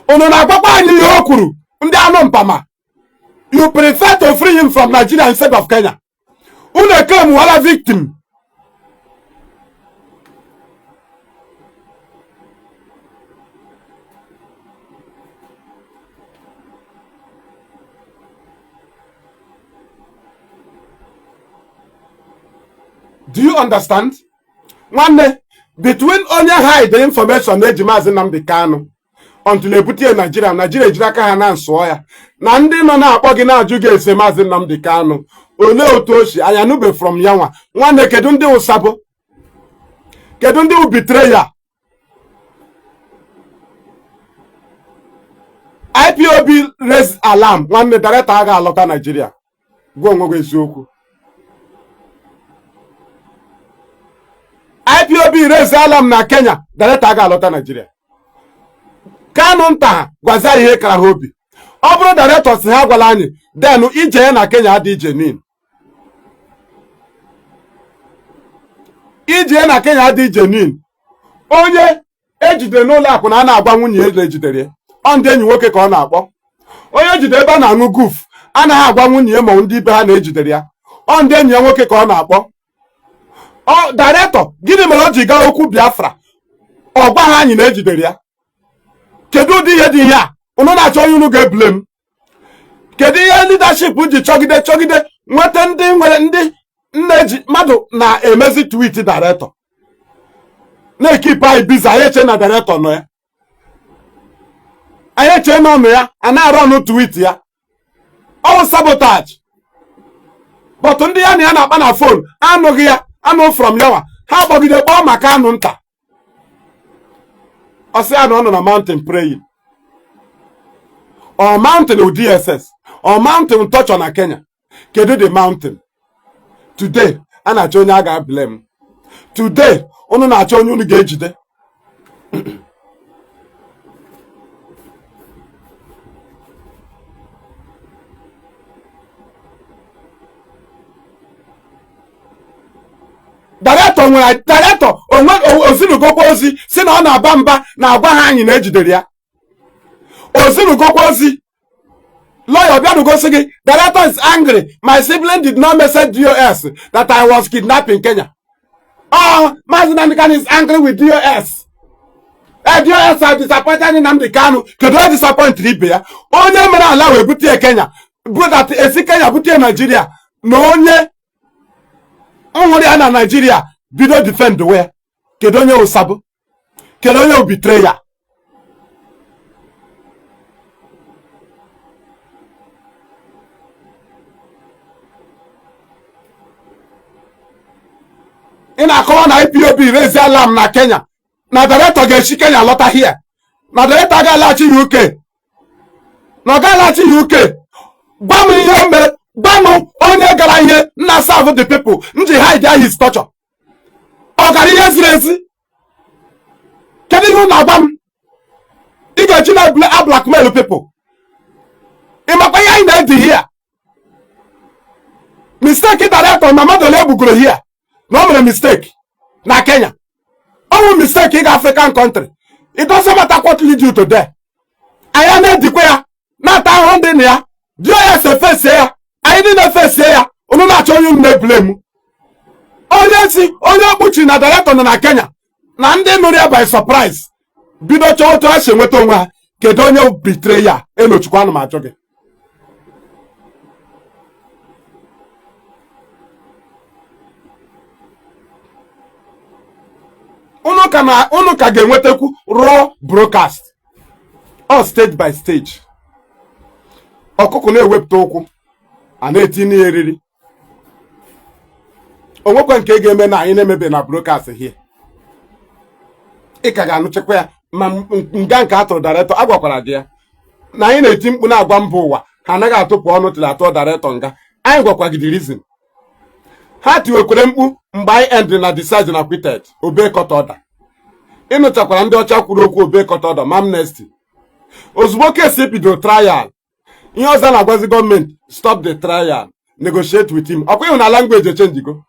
Unu na-agwakwa anyị ihe o kwuru? Ndị anụ mpama, you prefer to free him from Nigeria instead of Kenya. Unu eclaimwala victim. Do you understand? Nwanne, between onye hide information na-eji Maazị Nnamdi Kanu until ebute ya Nigeria, Nigeria ejiri aka ha na nsụọ ya, na ndị nọ na-akpọ gị na-ajụ gị ese Maazị Nnamdi Kanu, olee otu o si anya nube from ya nwa? Nwanne, kedu ndị ụsabụ? Kedu ndị betrayer? IPOB raise alarm. Nwanne, director agha alọta Nigeria, gwa onwe gị eziokwu. IPOB raise alarm na Kenya, director agha alọta Nigeria. Kanu nta ha gwazie ihe kara ha obi. Ọ bụrụ director si ha gwala anyị, then ije ya na Kenya adị genuine. Ije ya na Kenya adị genuine. Onye ejidere n'ụlọ akụ na a na-agwa nwunye ya na-ejidere ya, ọ ndị enyi nwoke ka ọ na-akpọ. Onye ejide ebe a na-aṅụ guf anaghị agwa nwunye ya ma ndị ibe ha na-ejidere ya, ọ ndị enyi ya nwoke ka ọ na-akpọ. Ọ director, gịnị mere o ji gaa okwu Biafra, ọ gwa ha anyị na-ejidere ya? Kedu ụdị ihe dị ihe a unu na-achọ onye unu ga-eblame? Kedu ihe leadership ji chọgide chọgide nweta ndị nwere ndị nna-eji mmadụ na-emezi tweet director na-ekeep anyị busy? Anyị eche na director nọ ya, anyị eche na ọnụ ya a na-arụ ọnụ tweet ya, ọwụ sabotage. But ndị ya na ya na-akpa na phone anụghị ya, anụ from yawa ha gbagide kpọọ maka anụ nta, ọ sị ya na ọ nọ na mountain praying, or mountain with DSS, or mountain torture na Kenya. Kedu the mountain? Today a na-achọ onye a ga-blame. Today unu na-achọ onye unu ga-ejide. Director nwere director onwe ozinugokwa ozi si na ọ na-aba mba na-agwa ha anyị na ejidere ya. Ozinugokwa ozi lawyer bịanugosi gị, "Director is angry. My sibling did not message DOS that I was kidnapped in Kenya." Oh, Mazi Nnamdi Kanu is angry with DOS. DOS are disappointed in Nnamdi Kanu. Kedu onye disappoint ibe ya? Onye mere ala wee bute ya Kenya, bụ that esi Kenya bute ya Nigeria, na onye nhụrụ ya na Nigeria bido defend we. Kedu onye ụsabụ? Kedu onye betray ya? Ị na-akọwa na IPOB raise alarm na Kenya, na director ga-esi Kenya lọta here, na director ga-alaghachi UK, na ọ ga-alaghachi UK. Gwa m ihe mere. Gwa m onye gara ihe nna serve the people m ji hide his torture. Ọ gara ihe ziri ezi? Kedu ihe unu na-agwa m? Ị ga-eji na blackmail people. Ị makwa ihe anyị na-edi here? Mistake director na mmadụ ole egbugoro here na o mere mistake na Kenya. Ọ bụ mistake ịga African country. It doesn't matter what lead you to there. Anyị na-edikwa ya, na-ata ahụhụ ndị na ya. DOS efesie ya, anyị niile efesie ya. Unu na-achọ onye unu na-eblame. Onye si onye okpuchi na director nọ na Kenya, na ndị nụrụ ya by surprise bido chọọ otu ha si enweta onwe ha. Kedu onye betray ya? Enochukwu, ana m ajụ gị. Unu ka na unu ka ga-enwetakwu raw broadcast, all stage by stage. Ọkụkọ na-ewepụta ụkwụ, a na-etinye ya eriri. Onwekwa nke ga-eme na anyị na-emebe na broadcast here. Ị ka ga-anụchakwa ya. Ma nga nke atụrụ director, a gwakwara gị ya na anyị na-eti mkpu na-agwa mba ụwa ha anaghị atụpụ ọnụ tiri atụọ director nga. Anyị gwakwa gị the reason ha tiwekwere mkpu mgbe anyị end na discharge na acquitted, obey court order. Ịnụchakwara ndị ọcha kwuru okwu obey court order ma amnesty. Ozugbo case bidoro trial, ihe ọzọ na-agwazi gọọmenti, "Stop the trial, negotiate with him." Ọkwa ịhụ na language echenjigo.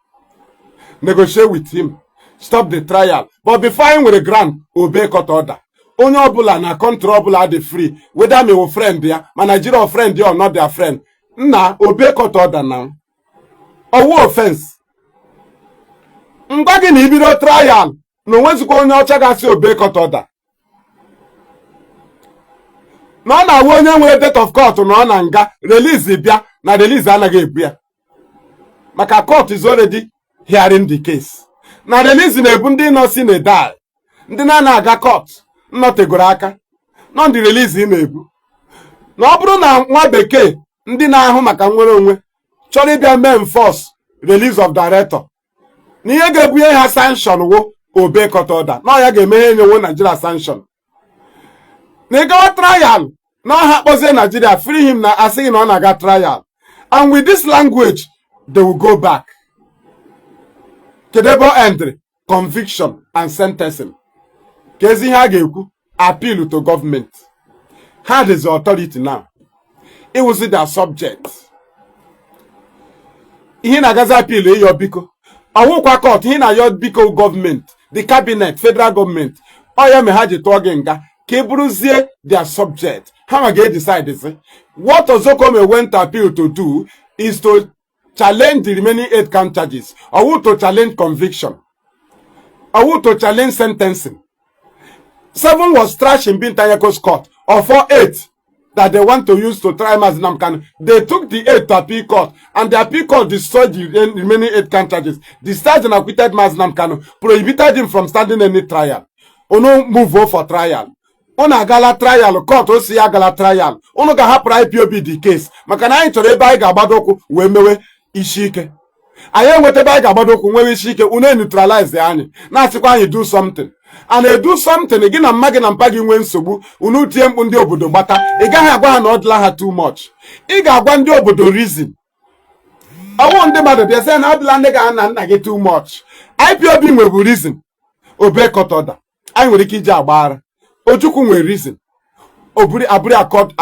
"Negotiate with him, stop the trial." But before anyị nwere grant obey court order, onye ọbụla na country ọbụla dị free, whether me wụ friend ya ma Nigeria or friend ya or not their friend, nna, obey court order na ọwụ offense. Ngwa gị na ibido trial na onwezikwa onye ọcha ga-asị obey court order, na ọ na-awụ onye nwere date of court na ọ na nga release bịa na release anaghị ebu ya, maka court is already hearing the case. Na release na-ebu ndị nọ si na die, ndị na-ana aga court nnọtegoro aka nọ, ndị release na-ebu. Na ọ bụrụ na nwa bekee ndị na-ahụ maka nnwere onwe chọrọ ịbịa mee enforce release of director, na ihe ga-ebunye ha sanction wo obey court order, na ọ ya ga-eme ihe enyewo Nigeria sanction na ịgawa trial, na ọha kpọzie Nigeria free him, na asịghị na ọ na-aga trial. And with this language they will go back. Kedu ebe ọ endịrị? Conviction and sentencing. Ka ezi ihe a ga-ekwu, appeal to government. Ha dịzi authority now, ịwụzi their subject. Ihe na-agazi appeal, ịyọ biko, ọwụkwa court. Ihe na-ayọ biko, gọọmenti, the cabinet, federal gọọmenti. Ọ ya mere ha ji tụọ gị nga ka ị bụrụzie their subject. Ha ma ga-edecide sị what Ozekhome went appeal to do is to challenge the remaining eight count charges, ọwụ to challenge conviction, ọwụ to challenge sentencing. Seven was trashed in Binta Nyako's court, or four eight that they want to use to try Mazi Nnamdi Kanu. They took the eight to appeal court, and the appeal court destroyed the remaining eight count charges, discharged and acquitted Mazi Nnamdi Kanu, prohibited him from standing any trial. Unu move for trial. Unu agala trial, court o si ya agala trial. Unu ga-ahapụrụ IPOB the case, maka na anyị chọrọ ebe anyị ga-agbado ụkwụ wee mewe isi ike. Anyị enweta ebe anyị ga-agbado ụkwụ nwewe isi ike. Unu neutralize anyị, na-asịkwa anyị do something. A na-edu something. Gị na mma gị na mpa gị nwee nsogbu, unu tie mkpu, ndị obodo gbata. Ị gaghị agwa ha na ọ dịla ha too much. Ị ga-agwa ndị obodo reason. Ọwụ ndị mmadụ bịa sị na ọ dịla ndị ga-ana nna gị too much. IPOB nwebu reason obey court order. Anyị nwere ike iji agbaghara. Ojukwu nwere reason oburi aburi accord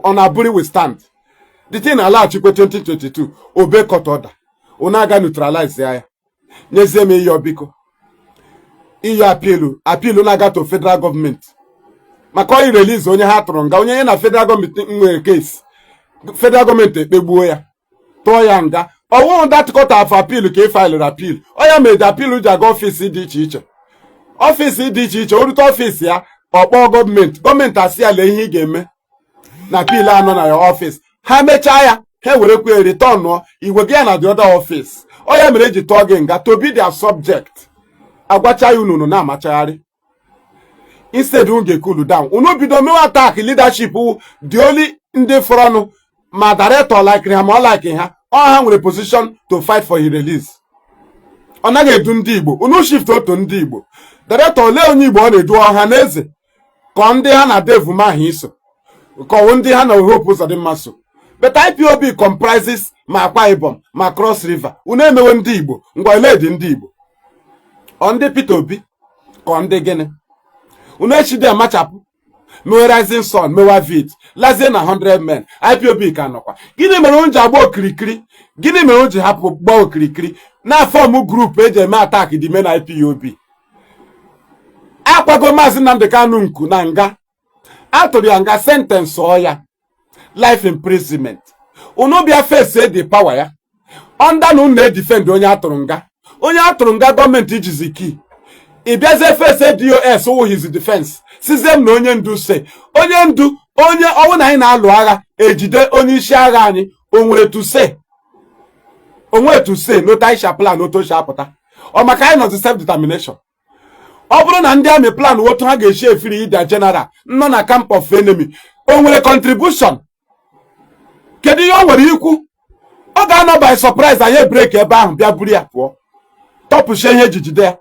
on aburi we stand. The thing alaghachikwe 2022, obey court order. Unu aga neutralize ya, nyezie m ịyọ biko. Iyo appeal, appeal na-aga to federal government maka oyi release onye ha tụrụ nga, onye ya na federal government nwere case, federal government ekpegbuo ya, tụọ ya nga. Ọwụhụ that court of appeal ka ị filere appeal. Ọ ya mere appeal ji aga office dị iche iche, office dị iche iche. O rute office ya, ọ kpọọ gọọmenti, gọọmenti asị ya lee ihe ị ga-eme na appeal anọ na ya office. Ha mechaa ya, ha ewerekwa returnụọ igwe gị ya na the other office. Ọ ya mere eji tụọ gị nga to be their subject. Agwacha ya unu na-amachagharị. Instead unu ga-ecool down, unu bido mewe attack leadership. The only ndị fọrọnụ, ma director like ha ma ọ like ha, ọ ha nwere position to fight for his release. Ọ naghị edu ndị Igbo, unu shift otu ndị Igbo. Director, olee onye Igbo ọ na-edu? Ọha na eze ka ndị ha na Dave Umahi iso, ka ọwụ ndị ha na Hope Uzodimma so. But IPOB comprises ma Akwa Ibom ma Cross River. Unu emewe ndị Igbo. Ngwa, ole dị ndị Igbo? Ọ ndị Peter Obi ka ndị gịnị? Unu echidi amachapụ mewe Rising Sun, mewa vit lazie na 100 men. IPOB ka nọkwa. Gịnị mere unu ji agba okirikiri? Gịnị mere unu ji hapụ gbaa okirikiri na form group eji eme attack the main IPOB? Akwago Maazị Nnamdi Kanu nku na nga, atụrụ ya nga, sentence ọ ya life imprisonment. Unu bịa face the power ya under na unu na-edefend onye atụrụ nga, onye atụrụ nga gọọmenti jizi key. Ị bịazie face DOS wụ his defense, sizie m na onye ndu se onye ndu onye ọnwụ na anyị na-alụ agha ejide onye isi agha anyị. O nwere to say, onwe to say n'otu anyị sha plan, otu o si apụta. Ọ maka anyị nọzi self determination. Ọ bụrụ na ndị army plan otu ha ga-esi efiri ida general nọ na camp of enemy, o nwere contribution? Kedu ihe o nwere ikwu? Ọ ga-anọ by surprise, anyị break ebe ahụ, bịa buru ya pụọ, tọpụchie ihe eji jide ya.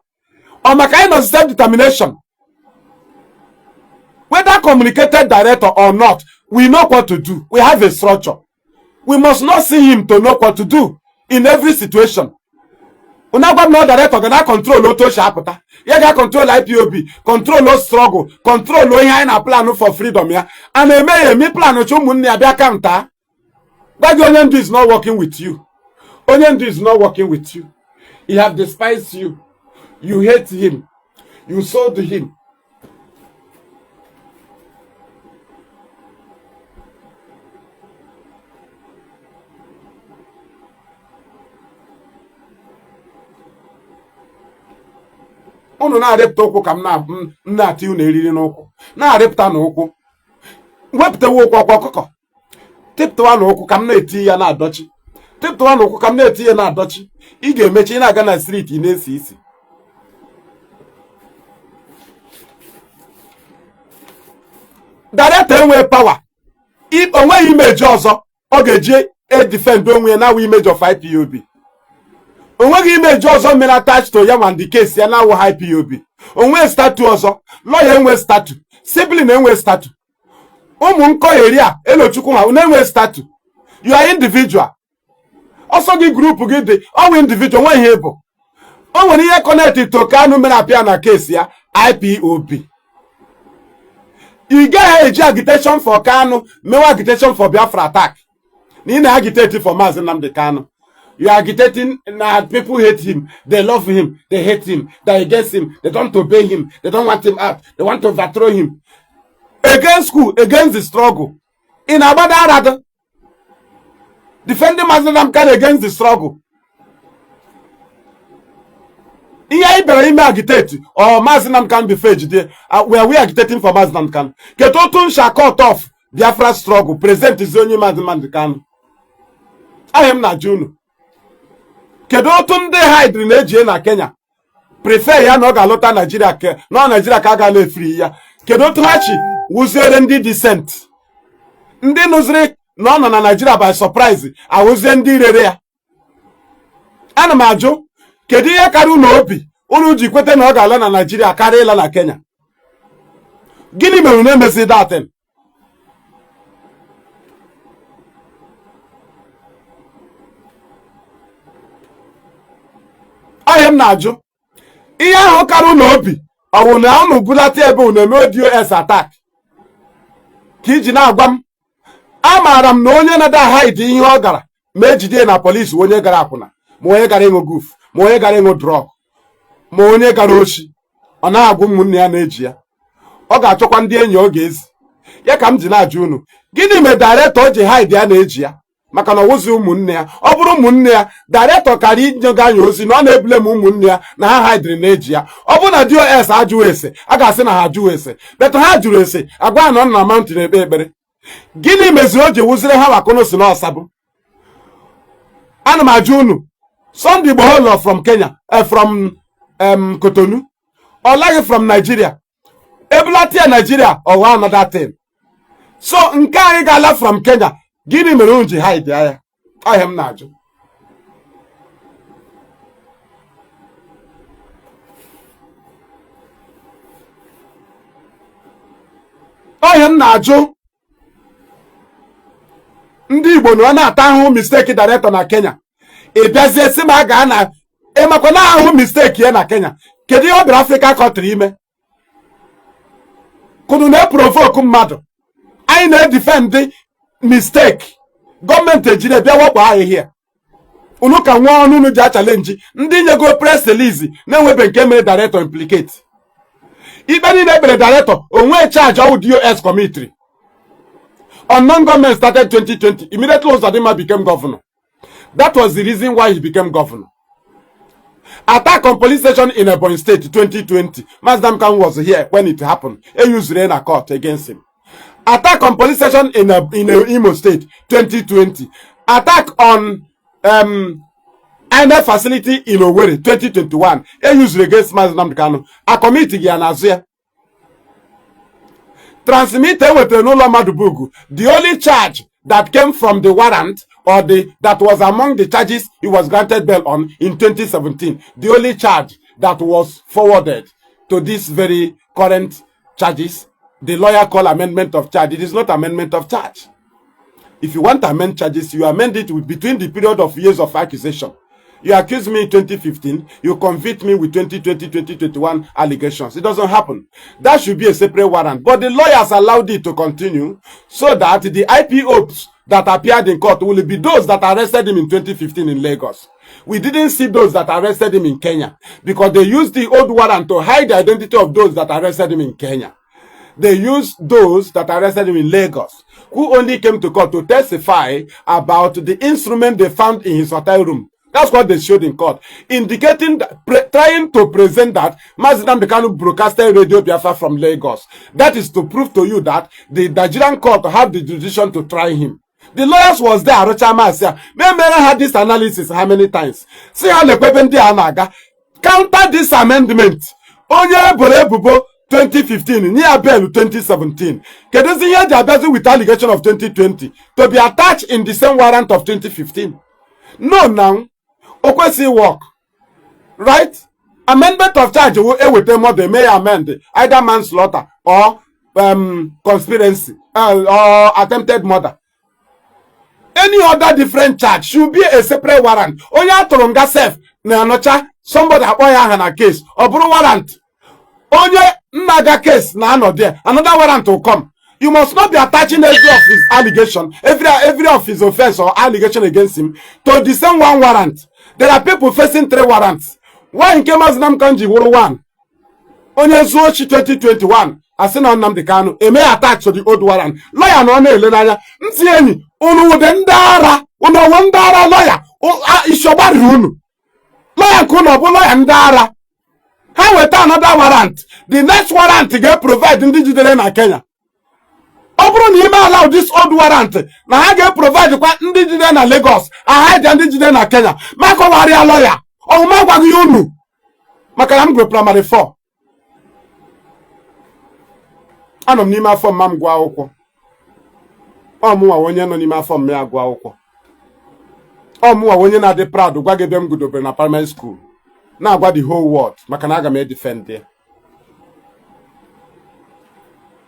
Ọ maka anyị nọzi self determination. Whether communicated director or not, we know what to do. We have a structure. We must not see him to know what to do in every situation. Unu agwa m na ọ director ga na control otu o si apụta, ya ga control IPOB, control struggle, control ihe anyị na plan for freedom. Ya a na-eme ya eme plan chi ụmụnne ya bịa counter gwa gị, onye ndu is not working with you. Onye ndu is not working with you. He have despised you. You hate him. You sold him. Unu na-arịpụta ụkwụ ka m na-ati unu eriri n'ụkwụ, na-arịpụta n'ụkwụ, wepụtawa ụkwụ ọkwa ọkụkọ, tịpụtawa n'ụkwụ ka m na-eti ya na-adọchi, tịpụtawa n'ụkwụ ka m na-eti ya na-adọchi. Ị ga-emechi, ị na-aga na street, ị na-esi isi. Director enwe power, onweghị image ọzọ ọ ga-eji edefend onwe ya na image of IPOB. Onweghị image ọzọ mere attach to ya ma ndị case ya na-awụ IPOB. Onwe status ọzọ, lawyer enwe status, sibling enwe status, ụmụ nkọgheri a elochukwu ha unu enwe status. You are individual. Ọsọ gị group gị dị ọwụ individual, nwe ihe bụ o nwere ihe connect to Kanu mere apịa na case ya IPOB. Ị gaghị eji agitation for Kanu mewe agitation for Biafra attack na ị na-agitate for Maazị Nnamdi Kanu. You are agitating na people hate him, they love him, they hate him, they are against him, they don't obey him, they don't want him out, they want to overthrow him. Against school, against the struggle. Ị na-agbada ara gị defending Maazị Nnamdi Kanu against the struggle. Ihe anyị bịara ime agitate ọ Maazị Nnamdi Kanu before ejide. We agitating for Maazị Nnamdi Kanu. Kedu otu nsha cut off Biafra struggle present izi onye Maazị Nnamdi Kanu ahịa m na-ajụ unu? Kedu otu ndị hidri na-eji na Kenya prefer ya na ọ ga-alọta Naijiria ke na ọ Naijiria ka a ga na-efiri ya? Kedu otu ha chi wụziere ndị decent, ndị nụziri na ọ nọ na Naijiria by surprise, awụzie ndị rere ya? Ana m ajụ, kedu ihe karịa unu obi unu ji kweta na ọ ga-ala na Naijiria karịa ịla na Kenya? Gịnị mere unu emezi datin? Ahịa m na-ajụ, ihe ahụ kara unu obi ọ bụ na unu bulata ebe unu eme DOS attack ka iji na-agwa m. Amaara m na onye na-ada hide ihe ọ gara ma ejide na polisi, onye gara akwụna, ma onye gara ịṅụ guf, ma onye gara ịṅụ drug, ma onye gara oshi. Ọ na-agwa ụmụnne ya na-eji ya, ọ ga-achọkwa ndị enyi ọ ga-ezi ya. Ka m ji na-ajụ unu, gịnị mere director ji hide ya na-eji ya? Maka na ọwụzi ụmụnne ya. Ọ bụrụ ụmụnne ya, director kara inye anya ozi na ọ na-ebule m ụmụnne ya na ha hidiri na-eji ya. Ọ bụrụ na DOS ajụghị ese, a ga-asị na ha ajụghị ese. But ha jụrụ ese, agwa ha na ọ nọ na mountain ekpe ekpere. Gịnị meziri o ji wụziri ha wakụnụ si na ọsabụ? Ana m ajụ unu. Sunday Igboho from Kenya, from Cotonou, ọ laghị from Nigeria, ebulata ya Nigeria, ọwa another thing. So nke anyị ga-ala from Kenya, gịnị mere unu ji hide ya? Ọhịa m na-ajụ. Ọhịa m na-ajụ ndị Igbo na ọ na-ata ahụhụ mistake director na Kenya. Ị bịazie si m a gaa na ịmakwa na ahụhụ mistake ya na Kenya. Kedu ihe ọ bịara Africa country ime? Kunu na-eprovoke mmadụ. Anyị na-edefend mistake, gọọmenti ejiri bịa wakpo ahịhịa unu ka nwa ọnụ unu ji achallenge ndị nyego press release na-enwebe nke mere director implicate. Ikpe niile ekpere director onwe charge ọwụ DOS committee. Unknown gunmen started 2020, immediately Uzodinma became governor. That was the reason why he became governor. Attack on police station in Ebonyi State 2020, Mazi Kanu was here when it happened. E used na court against him. Attack on police station in Imo State 2020, attack on INEC facility in Owerri 2021, e used against Mazi Nnamdi Kanu. A committee gị ya n'azụ ya. Transmitter enwetara n'ụlọ mmadụ bugu, the only charge that came from the warrant or the that was among the charges he was granted bail on in 2017, the only charge that was forwarded to this very current charges the lawyer call amendment of charge. It is not amendment of charge. If you want to amend charges, you amend it with between the period of years of accusation. You accuse me in 2015, you convict me with 2020, 2021 allegations. It doesn't happen. That should be a separate warrant. But the lawyers allowed it to continue so that the IPOs that appeared in court will be those that arrested him in 2015 in Lagos. We didn't see those that arrested him in Kenya because they used the old warrant to hide the identity of those that arrested him in Kenya. They used those that arrested him in Lagos, who only came to court to testify about the instrument they found in his hotel room. That's what they showed in court, indicating that, trying to present that Mazi Nnamdi Kanu broadcasted Radio Biafra from Lagos. That is to prove to you that the Nigerian court have the jurisdiction to try him. The lawyers was there, Arocha Masia. Mere had this analysis how many times? See how lekwe ndị a na-aga. Counter this amendment. Onye eboro ebubo 2015, nye ya bail 2017. Kedụzi ihe eji abịazi with allegation of 2020 to be attached in the same warrant of 2015? No, now o kwesịghị work, right? Amendment of charge wo eweta mmadụ eme ya amend, either manslaughter or conspiracy or attempted murder. Any other different charge should be a separate warrant. Onye atụrụ nga sef na-anọcha, somebody akpọ ya aha na case, ọ bụrụ warrant. Onye nnaga case na-anọ there, another warrant will come. You must not be attaching every of his allegation, every of his offense or allegation against him to the same one warrant. There are people facing three warrants. Why nke Mazi Nnamdi Kanu ji wụrụ one? Onye zuo ochi 2021, asị na Nnamdi Kanu eme attach to the old warrant. Lawyer na ọ na-ele n'anya ntị enyi unu wụde ndị ara unu ọwụ ndị ara. Lawyer isi ọgbariri unu. Lawyer nke unu ọ bụ lawyer ndị ara. Ha weta another warrant, the next warrant ga-provide ndị jidere na Kenya. Ọ bụrụ na ime allow this old warrant na ha ga-provide kwa ndị jide na Lagos, ahịa ndị jide na Kenya, ma kọwarịa lawyer ọmụma gwaghị ya unu maka na m gụrụ primary 4, anọ m n'ime afọ mma m gụọ akwụkwọ. Ọ mụnwa onye nọ n'ime afọ mma ya gụọ akwụkwọ. Ọ mụnwa onye na-adị proud gwa gị ebe m gudobere na primary school, na-agwa the whole world, maka na aga m edefend ya.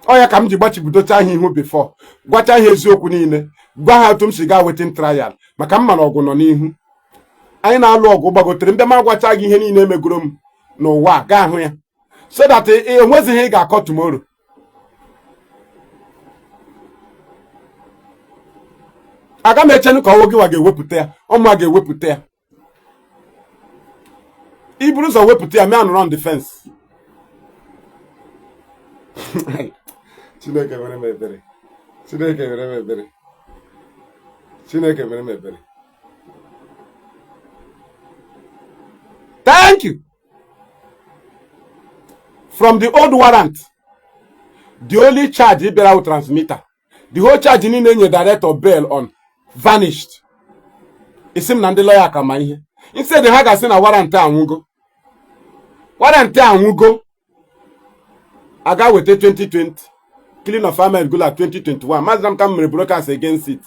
Ọ ya ka m ji gbachibidocha ha ihu before gwacha ha eziokwu niile, gwa ha otu m si gaa waiting trial, maka mma na ọgụ nọ n'ihu anyị na-alụ ọgụ gbagotere ndị ma gwacha gị ihe niile emegoro m n'ụwa, gaa hụ ya so that enwezighị ị ga-akọ tomorrow. Aga m echenu ka ọnwụ gị nwa ga-ewepụta ya, ọmụ a ga-ewepụta ya. Iburu ụzọ wepụta ya, mee anụrụ on defense. Chineke mere m ebere. Chineke mere m ebere. Chineke mere m ebere. Thank you. From the old warrant, the only charge bịara with transmitter, the whole charge niile nye director bail on vanished. Ị sị m na ndị lawyer ka ma ihe. Instead ha ga-asị na warrant anwụgo. Warrant anwụgo. Aga weta 2020 killing of Ahmed Gulak 2021. Maazị Nnamdi Kanu mere broadcast against it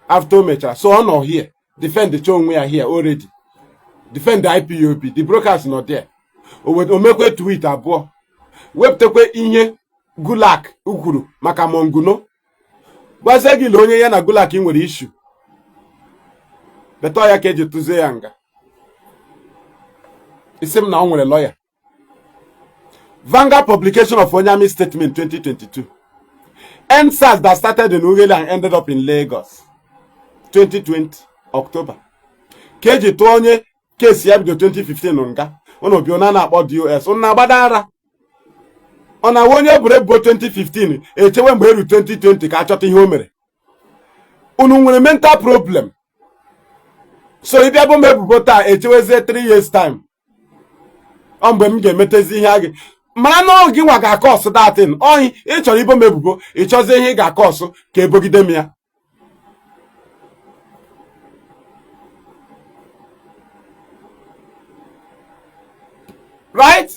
after o mechara. So ọ nọ here defend cha onwe ya here already. Defend IPOB. The broadcast nọ there. O mekwe tweet abụọ. Wepụtakwa ihe Gulak kwuru maka Monguno. Gwazie gị na onye ya na Gulak nwere issue. Beta ya ka eji tụzie ya nga. Ị sị m na ọ nwere lawyer. Vanguard publication of Onyami statement 2022. EndSARS that started in Ughelli and ended up in Lagos 2020 October. Ka eji tụọ onye case ya bido 2015 nga ụnụ bịa na na-akpọ DOS ụnụ na-agbada ara. Ọ na-awa onye eburu ebubo 2015 echewe mgbe eru 2020 ka achọta ihe o mere. Unu nwere mental problem. So ị bịa bo m ebubo taa echewezie 3 years time. Ọ mgbe m ga-emetezi ihe a gị mara na ọ gị nwa ga-acause that thing ohi. Ị chọrọ ibo m ebubo, ị chọzie ihe ị ga-acause ka ebogide m ya. Right?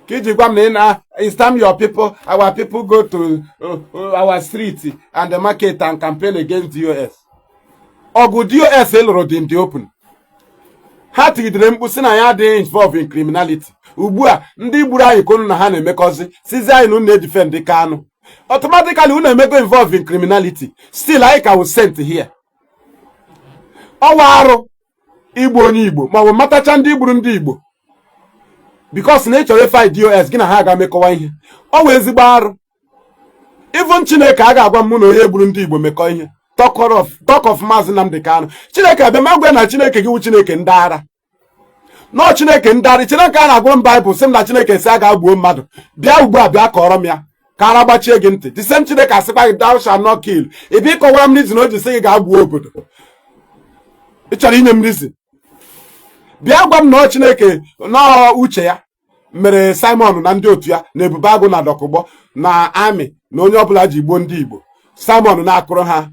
Ka iji gwa m na ị na it's time your people, our people go to our street and the market and campaign against DOS. Ọgụ DOS lụrụ dị in the open. Ha tigidere mkpu sị na ya adịghị involved in criminality. Ugbu a ndị gburu anyị ka unu na ha na-emekọzi sizi anyị na unu na-edefend Kanu. Automatically unu emego involved in criminality. Still anyị ka wụ sent here. Ọwa arụ igbu onye Igbo maọbụ matacha ndị gburu ndị Igbo because na ị chọrọ ịfight DOS gị na ha aga mekọwa ihe. Ọ wụ ezigbo arụ. Even Chineke a ga-agwa m mụ na onye gburu ndị Igbo mekọ ihe. Talk of Maazị Nnamdi Kanu. Chineke abịa ma gwa na Chineke gị wụ Chineke ndị ara. Nọọ Chineke ndị ara. Chineke a na-agwa m Baịbụl sị m na Chineke si a ga-agbuo mmadụ. Bịa ugbu a bịa kọrọ m ya. Ka ara gbachie gị ntị. The same Chineke asịkwa gị thou shalt not kill. Ị bịa ịkọwara m reason o ji sị gị gaa gbuo obodo. Ị chọrọ inye m reason. Bịa gwa m na ọ Chineke nọọ uche ya mere Simon na ndị otu ya na Ebube Agụ na Dọkụgbọ na amị na onye ọbụla ji gbuo ndị Igbo. Simon na-akụrụ ha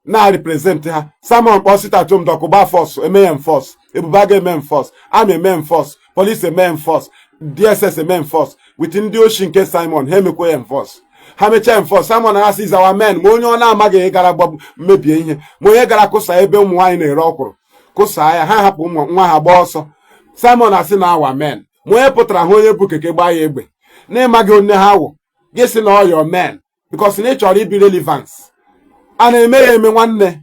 na-represent ha. Simon kpọọ sit at home, Dọkụgba force eme ya enforce, Ebube Agụ eme enforce, army eme enforce, police eme enforce, DSS eme enforce with ndị oshi nke Simon ha emekwa ya enforce. Ha mechaa enforce, Simon na-asị is our men. Ma onye ọ na-amaghị gara gbagbu mebie ihe, ma onye gara kụsa ebe ụmụ nwaanyị na-ere ọkwụrụ kụsaa ya, ha hapụ ụmụ nwa ha gbaa ọsọ. Simon asị na our men. Ma onye pụtara hụ onye bụ keke gbaa ya egbe na-ịmaghị onye ha wụ, gị sị na ọ your men because na ị chọrọ ibi relevance. A na-eme ya eme nwanne.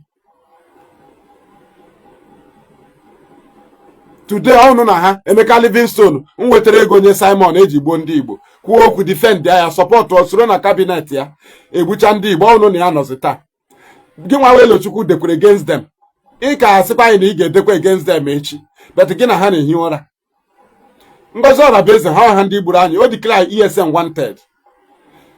Today ọnụ na ha Emeka Livingstone m wetara ego nye Simon eji gbuo ndị Igbo, kwuo okwu defend ya, support soro na cabinet ya egbucha ndị Igbo. Ọnụ na ya nọzi taa. Gị nwa Welochukwu dekwere against them. Ị ka asịkwa anyị na ị ga-edekwa against them echi, but gị na ha na-ehi ụra. Ngozi Orabueze ha ọha ndị gburu anyị o declare ESN wanted.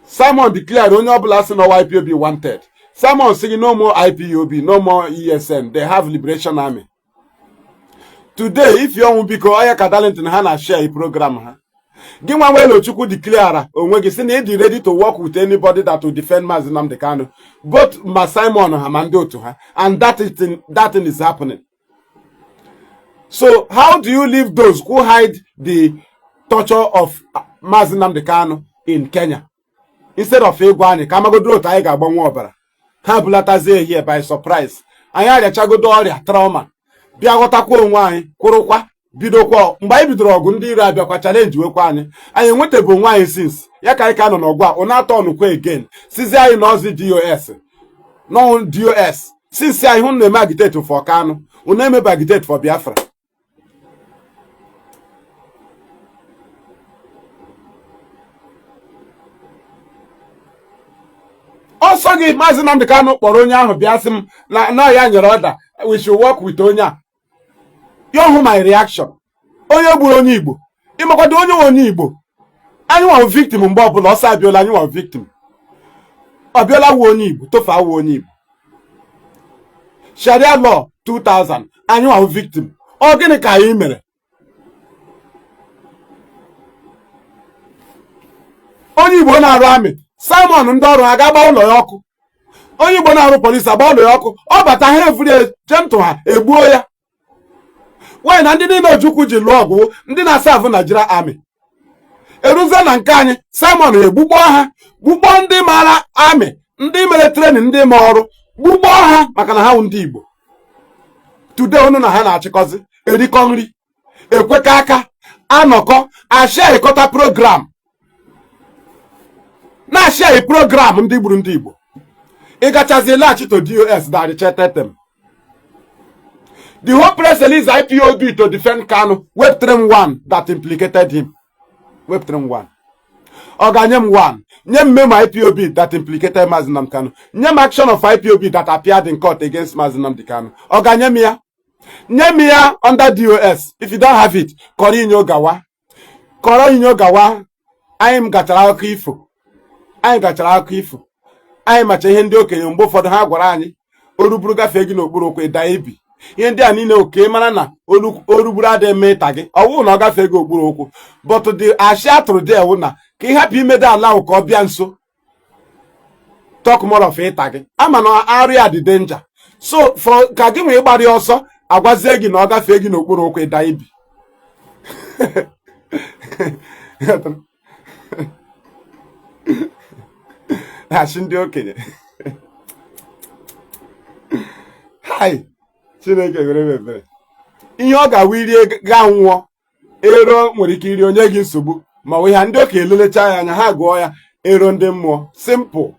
Simon declare onye ọbụla sị n'ọwa IPOB wanted. Simon sị gị no more IPOB, no more ESN, they have Liberation Army. Today if ọnwụ biko ọya ka Darlington ha na share program ha. Gị nwa Welochukwu declare onwe gị sị na ị dị ready to work with anybody that will defend Maazị Nnamdi Kanu, both ma Simon ha ma ndị otu ha, and that thing is happening. So how do you leave those who hide the torture of Maazị Nnamdi Kanu in Kenya? Instead of ịgwa anyị ka amagodo otu anyị ga-agbanwe ọbara ha bulatazie ehihie by surprise, anyị arịachagodo ọrịa trauma, bịa ghọtakwa onwe anyị, kwụrụkwa bidokwa. Mgbe anyị bidoro ọgụ, ndị iro abịakwa challenge wekwa anyị. Anyị enwetabe onwe anyị since ya ka anyị ka nọ n'ọgụ a. Ụna atọ ọnụkwa again sizi anyị n'ọzi DOS nọ DOS since anyị hụ na-eme agitate for Kanu, unu emebe agitate for Biafra. Ọsọ gị Maazị Nnamdi Kanu kpọrọ onye ahụ bịa sị m na ya nyere order we should work with onye a. Ya hụ my reaction. Onye gburu onye Igbo Ịmakwado onye onye Igbo anyị nwa victim mgbe ọbụla ọsọ Abiola anyị nwa victim. Abiola wụ onye Igbo, Tofa wụ onye Igbo. Sharia law 2000 anyị nwa victim. Ọ gịnị ka anyị mere? Onye Igbo na-arụ army, Simon ndị ọrụ ha ga-agba ụlọ ya ọkụ. Onye Igbo na-arụ police agba ụlọ ya ọkụ. Ọ bata ha evuru gentle ha egbuo ya. Why na ndị niile Ojukwu ji lụọ ọgụ ndị na-aserve Nigeria army eruzie na nke anyị, Simon egbukpọ ha, gbukpọ ndị maara army, ndị mere training, ndị ma ọrụ, gbukpọ ha maka na ha wụ ndị Igbo. Today unu na ha na-achịkọzi erikọ nri, ekwekọ aka, anọkọ, asharekọta program, na-ashare program ndị gburu ndị Igbo. Ị gachazi laghachi to DOS that rejected them. The whole press release IPOB to defend Kanu, wepụtara m one that implicated him. Wepụtara m one. Ọ ga-nye m one. Nye m memo IPOB that implicated Mazi Nnamdi Kanu. Nye m action of IPOB that appeared in court against Mazi Nnamdi Kanu. Ọ ga-nye m ya. Nye m ya under DOS. If you don't have it, kọrọ inyo gawa. Kọrọ inyo gawa. Anyị m gachara akụkọ ifo. Anyị gachara akụkọ ifo. Anyị macha ihe ndị okenye mgbe ụfọdụ ha gwara anyị oruburu gafee gị n'okpuru ụkwụ ịda ibi. Ihe ndị a niile oke mara na oruburu adịghị eme ịta gị ọ bụrụ na ọ gafee gị okpuru ụkwụ, but the ashị atụrụ dị ewu na ka ị hapụ imedo ala ahụ ka ọ bịa nso, talk more of ịta gị. Ama na arụ ya dị danger, so for ka gị nwee ịgbara ya ọsọ, agwazie gị na ọ gafee gị n'okpuru ụkwụ ịda ibi. Achị ndị okenye. Hai, Chineke were m ebere. Ihe ọ ga-awụ irie gaa nwụọ, ero nwere ike iri onye gị nsogbu, ma ọ ihe ndị okenye lelecha ya anya, ha gụọ ya ero ndị mmụọ. Simple.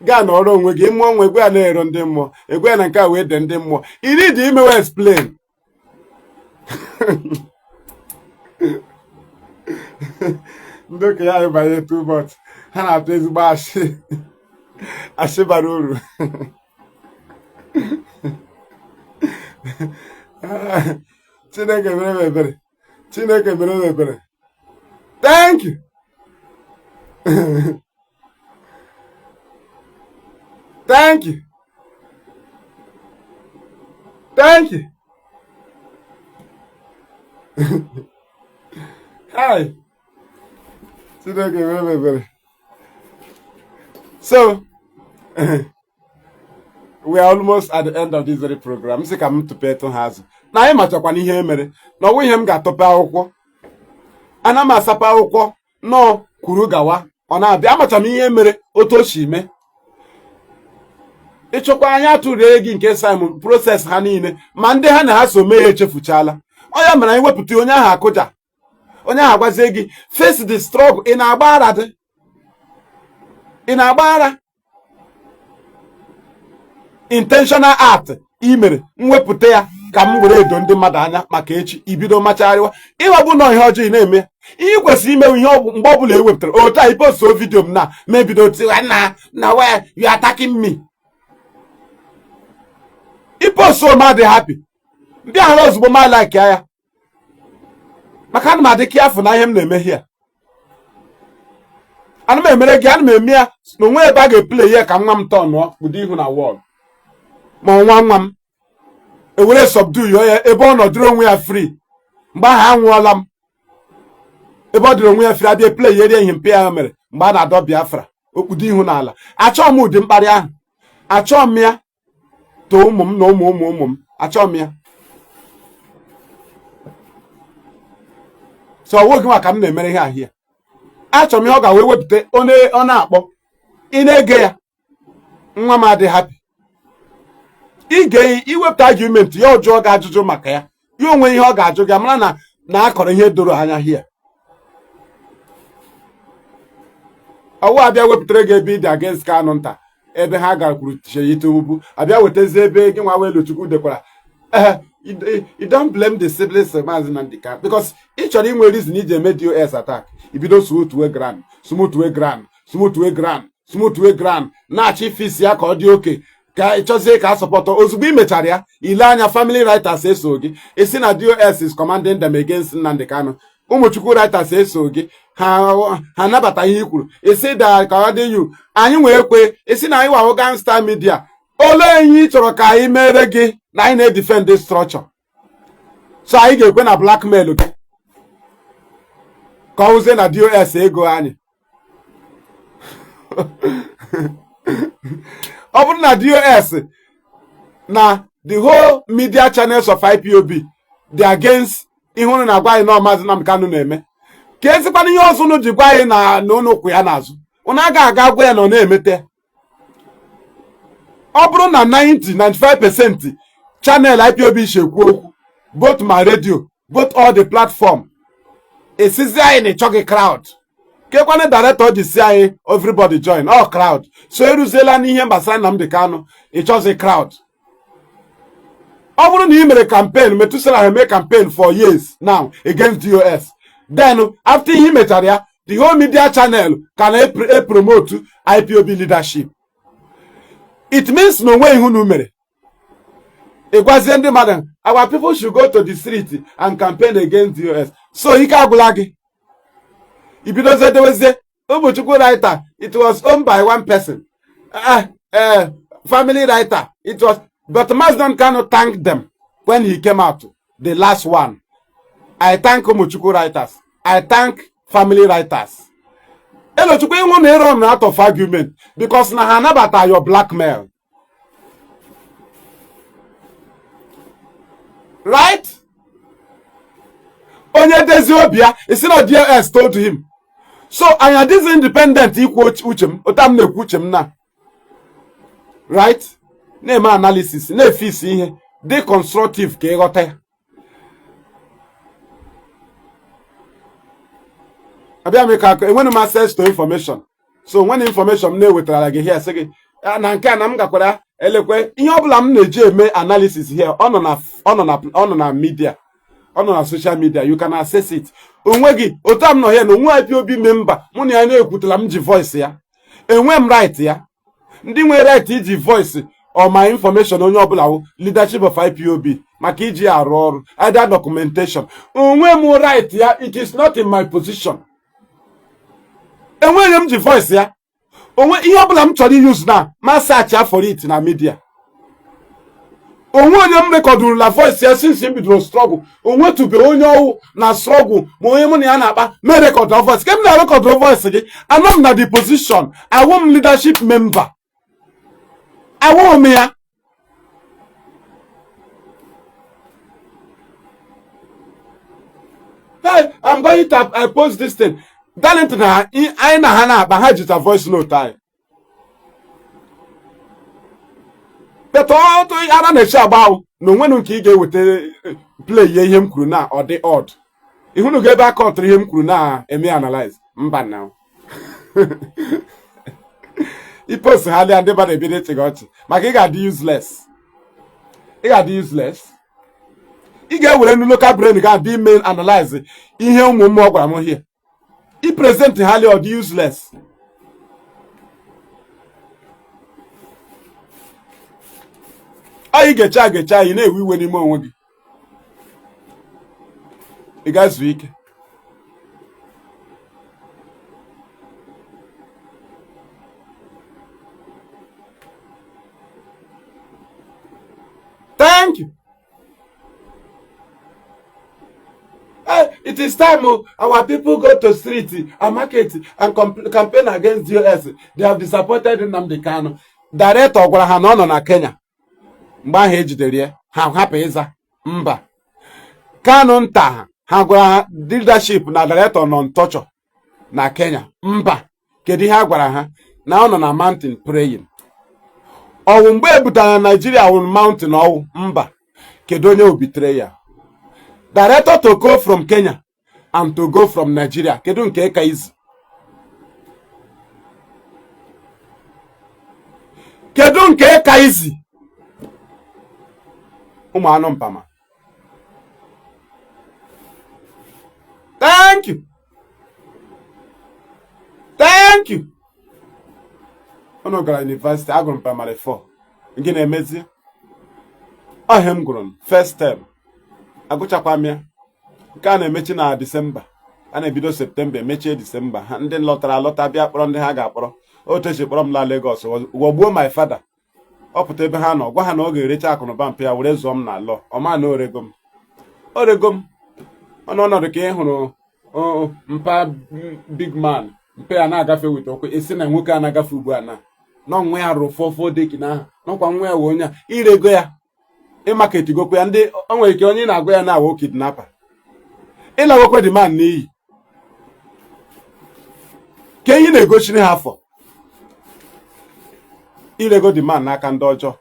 Gaa nọrọ onwe gị, mụọ nwa, egwe ya na ero ndị mmụọ, egwe ya na nke a wee de ndị mmụọ iri dị imewe explain. Ndị okenye anyị banye too much, ha na-atụ ezigbo ashị, ashị bara uru. Chineke mere m ebere. Chineke mere m ebere. Thank you. Thank you. Thank you. Hi. Chineke mere m ebere. So, we are almost at the end of this very program. Sị ka m tụpetụ ha azụ na anyị machakwana ihe mere na ọwụ ihe m ga-atọpe akwụkwọ. Ana m asapụ akwụkwọ nọọ kwuru gawa ọ na-abịa. Amacha m ihe mere otu o si mee. Ịchọkwa anyị atụrie gị nke Simon process ha niile, ma ndị ha na ha so mee ya echefuchala. Ọ ya mere anyị wepụta onye ahụ akụja, onye ahụ agwazie gị face the struggle. Ị na-agba ara dị, ị na-agba ara. Intentional act ị mere, mwepụta ya ka m were edo ndị mmadụ anya maka echi ibido machagharịwa ịghọgbu nọ ihe ọjọọ ị na-eme. Ihe ị kwesịrị imewe ihe mgbe ọbụla e wepụtara otu a, ipostuo video m na ma ebido tiwa na na why you attacking me. Ipostuo m adị happy, ndị ahụ ozugbo ma like ya, maka ana m adị careful na ihe m na-eme here. Ana m emere gị, ana m eme ya na onwe ebe a ga-eplay ya ka nwa m tọnụọ kpudo ihu na wall, ma nwa nwa m ewere subdue ya ebe ọ nọdụrụ onwe ya free. Mgbe ahụ anwụọla m, ebe ọ dịrị onwe ya free, abịa play yerie ihe mpe ya mere mgbe a na-adọ Biafra okpudo ihu n'ala. Achọghị m ụdị mkparị ahụ, achọghị m ya too ụmụ m na ụmụ ụmụ ụmụ m, achọghị m ya. So ọwụ gị nwa ka m na-emere ihe ahịa. Achọrọ m ihe ọ ga-wee wepụta ọ na-akpọ ị na-ege ya, nwa m adị happy ige iwepụta argument ya, ọ jụọ gị ajụjụ maka ya, ya onwe ihe ọ ga-ajụ gị mara na na akọrọ ihe doro anya hia. Ọwụ abịa wepụtara gị ebe ị dị against Kanu nta, ebe ha gakwuru Seyi Tinubu, abịa wetazie ebe gị nwa Weluchukwu dekwara ee. You don't blame the siblings of Maazị Nnamdi Kanu because ị chọrọ inwe reason iji eme DOS attack. Ibido smooth ground, smooth ground, smooth ground, smooth ground, na-achọ ifisi ya ka ọ dị oke ka ị chọzie ka a support. Ozugbo ị mechara ya, ile anya family writers eso gị esi na DOS is commanding them against Nnamdi Kanu. Ụmụchukwu writers eso gị, ha anabata ihe i kwuru. Ị sị da ka ọ dị yu anyị wee kwe. Ị sị na anyị wawo gangster media. Olee ihe ị chọrọ ka anyị mere gị na anyị na-edefend structure? So anyị ga-ekwe na blackmail gị ka ọ wụzie na DOS ego anyị? Ọ bụrụ na DOS na the whole media channels of IPOB dị against ihe unu na-agwa anyị na Maazị Nnamdi Kanu na-eme, ka ezikwana ihe ọzọ unu ji gwa anyị na unu kwụ ya n'azụ? Unu agaghị aga gwa ya na ọ na-emete. Ọ bụrụ na 90 95% channel IPOB si ekwu okwu, both ma radio, both all the platform, ị sịzi anyị na ị chọghị crowd, kekwanụ director ji sị anyị everybody join all crowd? So eruziela n'ihe gbasara Nnamdi Kanu, ị chọzi crowd. Ọ bụrụ na ị mere campaign, Metusela ha eme campaign for years now against DOS, then after ihe mechara ya, the whole media channel ka na-epromote IPOB leadership, it means na onwe ihe unu mere. Ị gwazie ndị mmadụ, our people should go to the street and campaign against DOS. So ike agwụla gị, i bidozie dewezie Ụmụchukwu writer, it was owned by one person, family writer, it was. But Mazi Nnamdi Kanu thanked them when he came out, the last one. I thank Ụmụchukwu writers, I thank family writers. Elochukwu, ịnwụ na ịrun out of argument because na ha anabata your blackmail, right? Onye dezie obi ya, ị sị na DOS told him. So anyị adịghị independent ikwu uche m otu m na-ekwu uche m na right, na-eme analysis, na-efisi ihe dị constructive ka ịghọta ya. Abịa m ka enwere m access to information, so nwere information m na-ewetara gị here, sị gị na nke a na m gakwara elekwe ihe ọbụla m na-eji eme analysis here. Ọ nọ na media, ọ nọ na social media, you can access it onwe gị. Otu a m nọ here na onwe IPOB member mụ na ya na-ekwutela m ji voice ya, enwe m right ya. Ndị nwere right iji voice or my information, onye ọbụla, wụ leadership of IPOB maka iji arụ ọrụ, either documentation. Onwe m right ya, it is not in my position. Enweghị m ji voice ya. Onwe ihe ọbụla m chọrọ use na ma search for it na media. Onwe onye m recordurula voice ya since m bidoro struggle, onwetụbeghị onye ọwụ na struggle ma onye mụ na ya na-akpa mee record voice. Ke m na record voice gị, anọ m na the position, awụ m leadership member, awụ m ya. Hey, I'm going to post this thing. Darlington na anyị na ha na-akpa, ha jita voice note anyị. But ọtụ ara na-eche agba ahụ na onwenu nke ị ga-eweta play ihe ihe m kwuru na ọ dị odd. Ihunu ga ebe aka ọtụrụ ihe m kwuru na-eme analyze mba na i post ha lia, ndị mmadụ ebido ịchị gị ọchị maka ị ga-adị useless, ị ga-adị useless. Ị ga-ewere ndị local brain ga-adị ime analyze ihe ụmụ mmụọ gwara m here, i present ha lia, ọ dị useless. Anyị ga-eche aga-eche, anyị na-ewe iwe n'ime onwe gị, ị ga-ezu ike. Thank you. Hey, it is time, oh, our people go to street and market and campaign against DOS. They have disappointed Nnamdi Kanu. Director gwara ha na ọ nọ na Kenya mgbe ahụ ejidere ya, ha hapụ ịza mba. Kanu nta ha, ha gwara ha leadership na director nọ ntọchọ na Kenya mba. Kedu ihe a gwara ha? Na ọ nọ na mountain praying. Ọwụ mgbe e butere na Nigeria wụ mountain ọwụ mba. Kedu onye obitere ya? Director to go from Kenya and to go from Nigeria, kedu nke ka izi? Kedu nke ka izi? Ụmụ anụ mpama. Thank you, thank you. Unu gara university, agụrụ m primary 4 nke na-emezi ọhịa m gụrụ m first term, agụchakwa m ya nke a na-emechi na Disemba. A na-ebido September mechie December. Ha ndị lọtara alọta bịa kpọrọ ndị ha ga-akpọrọ. Otu esi kpọrọ m laa Lagos, ghọgbuo my father. Ọ pụta ebe ha nọ gwa ha na ọ ga-erecha akụnụba mpa ya were zụọ m na law. Ọ ma na orego m, orego m. Ọnụ ọnọdụ ka ị hụrụ mpa big man, mpa ya na-agafe with ụkwụ, esi na nwoke a na-agafe ugbu a na nọ nwa ya rụrụ fọfọ deki na ahụ nọkwa nwa ya wee onye a irego ya ịmaketigokwa ya. Ndị o nwere ike onye na-agwa ya na-awụ kidnapper, ịlagokwe the man n'iyi ka ihe na-egosiri ha afọ. Irego the man n'aka ndị ọjọọ.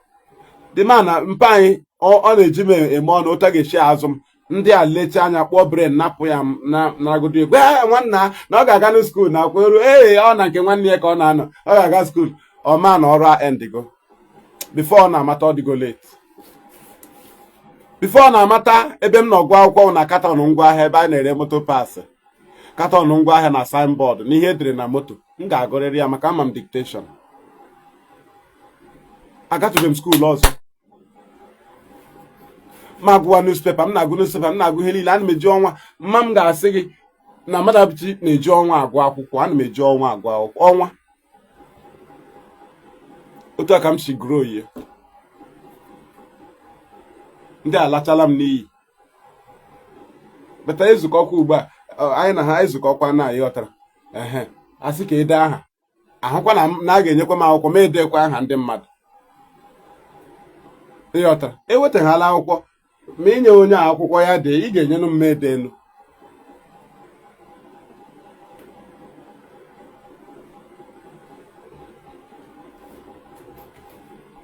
The man na mpa anyị ọ na-eji m eme ọnụ otu a ga-esi azụ m. Ndị a lecha anya kpọọ brain napụ ya na naragodo egwe nwanna na ọ ga-aga na school na akwa eru. Ee, ọ na nke nwanne ya ka ọ na-anọ, ọ ga-aga school. Ọ ma na ọrụ a endigo before ọ na-amata, ọ dịgo late. Before ọ na-amata ebe m nọ gụọ akwụkwọ na carton ngwaahịa, ebe a na-ere moto parts, carton ngwaahịa na signboard na ihe edere na moto, m ga-agụrịrị ya maka ama m dictation. Agatụbeghị m school ọzọ. Ma gụwa newspaper, m na-agụ newspaper, m na-agụ ihe niile. Ana m eji ọnwa, mma m ga-asị gị na Madachi na-eji ọnwa agụ akwụkwọ. Ana m eji ọnwa agụ akwụkwọ, ọnwa. Otu a ka m si grow. Ihe ndị alachala m n'iyi beta ezukọkwa ugbu a, anyị na ha ezukọkwa na ịghọtara ehe asị ka ede aha ahụkwa na a ga-enyekwa m akwụkwọ ma edekwa aha ndị mmadụ. Ịghọtara, ewetaghala akwụkwọ ma inye onye a akwụkwọ ya dee, ị ga-enyenụ m edenu.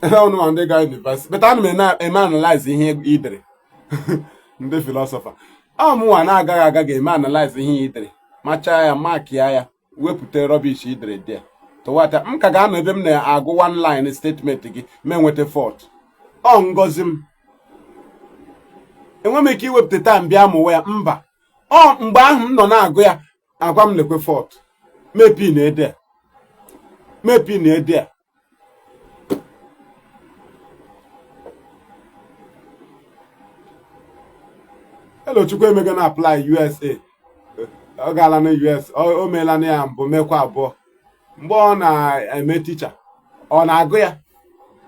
Ọnụ ma ndị gara university beta ana m eme analyze ihe i dere. Ndị philosopher ọ mụnwa na-agaghị aga ga-eme analyze ihe i dere, machaa ya, makia ya, wepụta rubbish i dere dị tụwata. M ka ga-anọ ebe m na-agụ one line statement gị ma enweta fault. Ọ ngọzi m, enwe m ike iwepụta time bịa mụwa ya? Mba. Ọ mgbe ahụ m nọ na-agụ ya, agwa m lekwe fault, mepi na ede, mepi na ede a. Elochukwu emego na apply USA, ọ gaala na US, o meela na ya mbụ, mekwa abụọ. Mgbe ọ na-eme teacher, ọ na-agụ ya.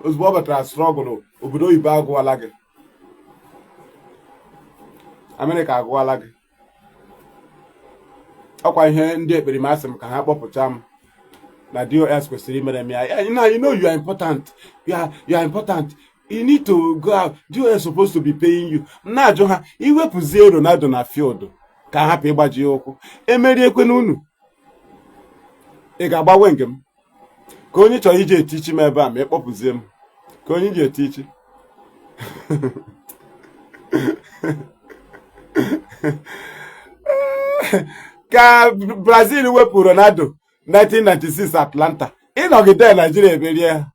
Ozugbo ọ batara struggle, obodo oyibo agụwala gị, Amerịka agụwala gị. Ọkwa ihe ndị ekperima asị m ka ha kpọpụcha m na DOS kwesịrị imere m ya. You know you are important, you are important, you need to go out, DOS supposed to be paying you. M na-ajụ ha, iwepụzie Ronaldo na field ka ha hapụ ịgbaji ya ụkwụ, emeriekwe n'unu, ị ga-agbanwe nke m ka onye chọrọ iji etichi m ebe a ma ịkpọpụzie m ka onye ji etichi. Ka Brazil wepụ Ronaldo 1996 Atlanta, ịnọgide Nigeria emerie ha,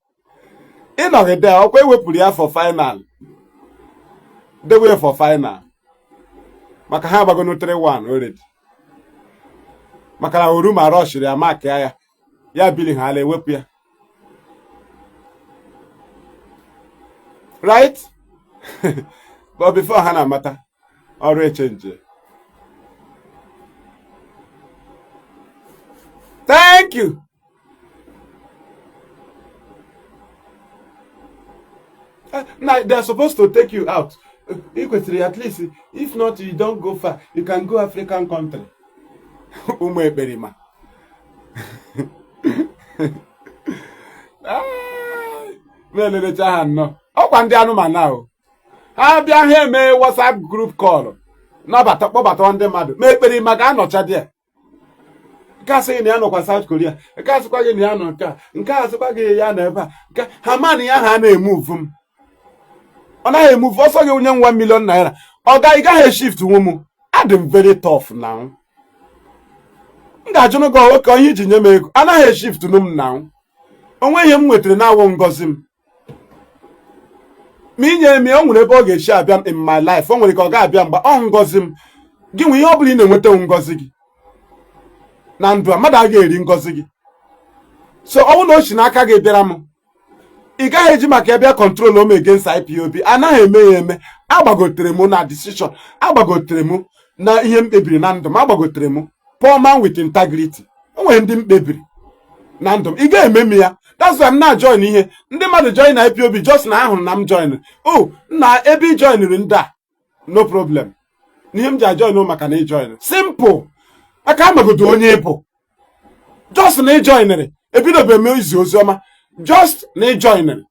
ịnọgide ọkwa ewepụrụ ya for final, dewe for final, maka ha agbagonu 3-1 already, maka na Oruma rushiri ya mark ya, ya bili ha ala ewepụ ya, right? But before ha na-amata ọrụ echange. Thank you. Now they are supposed to take you out. Ị kwesịrị at least, if not you don't go far, you can go African country. Ụmụ ekperima na-elelecha ha nnọọ. Ọkwa ndị anụmanụ ahụ ha bịa, ha eme WhatsApp group call, nabata kpọbata ndị mmadụ ma ekperima ga-anọcha dị nke a sịghị na ya nọkwa South Korea, nke a sịkwa gị na ya nọ nke a, nke a sịkwa gị ya nọ ebe a, nke ha ma na ya ha na-emove m. Ọ naghị emove ọsọ gị onye nwa million naira, ọ ga ị gaghị eshift nwe m. Adị m very tough now. M ga-ajụnụ gị oke onye iji nye m ego, anaghị eshift nụ m now. Onwe ihe m nwetara na-awụ ngọzi m ma inye m ya, o nwere ebe ọ ga-esi abịa in my life. O nwere ka ọ ga-abịa mgbe ọ ngọzi m gị nwe ihe ọ bụla ị na-enweta ngọzi gị na ndụ a, mmadụ agaghị eri ngọzi gị. So ọ bụrụ na o si n'aka gị bịara m, ị gaghị eji maka ya bịa control m against IPOB. Anaghị eme ya eme. Agbagotere m na decision, agbagotere m Na ihe m kpebiri na ndụ m, agbagotere m poor man with integrity. O nwere ndị m kpebiri na ndụ m, ị ga-eme m ya. That's why m na-join ihe ndị mmadụ join na IPOB, just na ahụrụ na m join. Oh, na ebe ị joiniri ndị a, no problem. N'ihe m ji ajoin maka na ị join, simple, aka amagodo onye ị bụ. Just na ị joiniri, ebidobe m izi ozi ọma. Just na ị joiniri.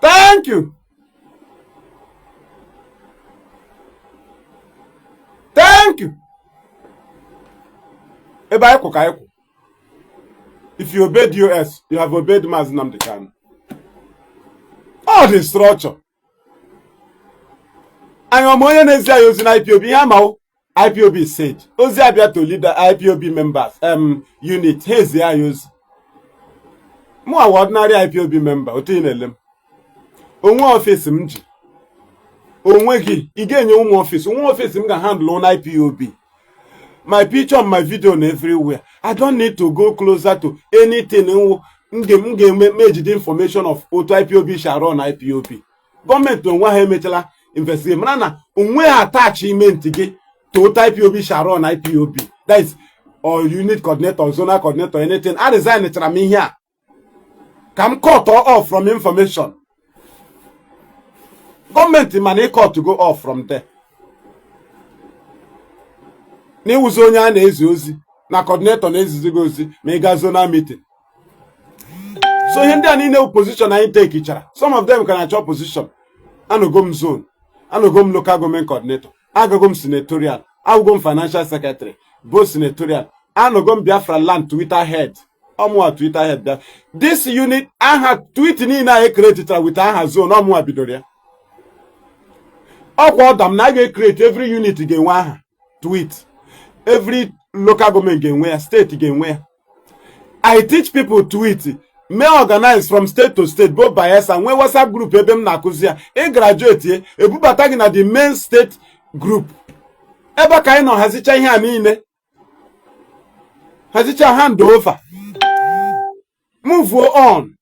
Thank you, thank you. Ebe anyị kwụ ka anyị kwụ. If you obey DOS, you have obeyed Mazi Nnamdi Kanu. All the structure anyị ọma onye na-ezi anyị ozi na IPOB, ihe amawo IPOB said ozi abịa to leader IPOB members unit, ha ezi anyị ozi. Mụ awa ordinary IPOB member, otu ị na-ele m, onwe office m ji onwe gị, ị ga-enye ụmụ office, onwe office m ga-handle na IPOB. My picture and my video na everywhere. I don't need to go closer to anything. M ga-eme ejide information of otu IPOB shall run IPOB. Gọọmenti onwe ha emechala investigate, mara na onwe ha attachment gị to otu IPOB shall run IPOB, that is or unit coordinator, zonal coordinator, anything. A resign chara m ihe a ka m cut off from information gọọmenti, mana ị cut go off from there na ịwụzi onye a na-ezi ozi na coordinator na-ezizi gị ozi ma ị gaa zonal meeting. So ihe ndị a niile position anyị tekichara, some of them ka na-achọ position. Anọgo m zone, anọgo m local government coordinator, agago m senatorial, agụgo m financial secretary, both senatorial, anọgo m Biafra land Twitter head, ọmụwa Twitter head bịa this unit. Aha tweet niile anyị createchara with aha zone, ọmụwa bidoro ya. Ọkwa ọda m na a ga-ecreate, every unit ga-enwe aha tweet, every local government ga-enwe ya, steeti ga-enwe ya. I teach people tweet, may organize from state to state, both Bayelsa, nwee WhatsApp group ebe m na-akụzi ya. Ị graduate ye, ebubata gị na the main state group ebe ka anyị nọ hazicha ihe a niile, hazicha, hand over, move on.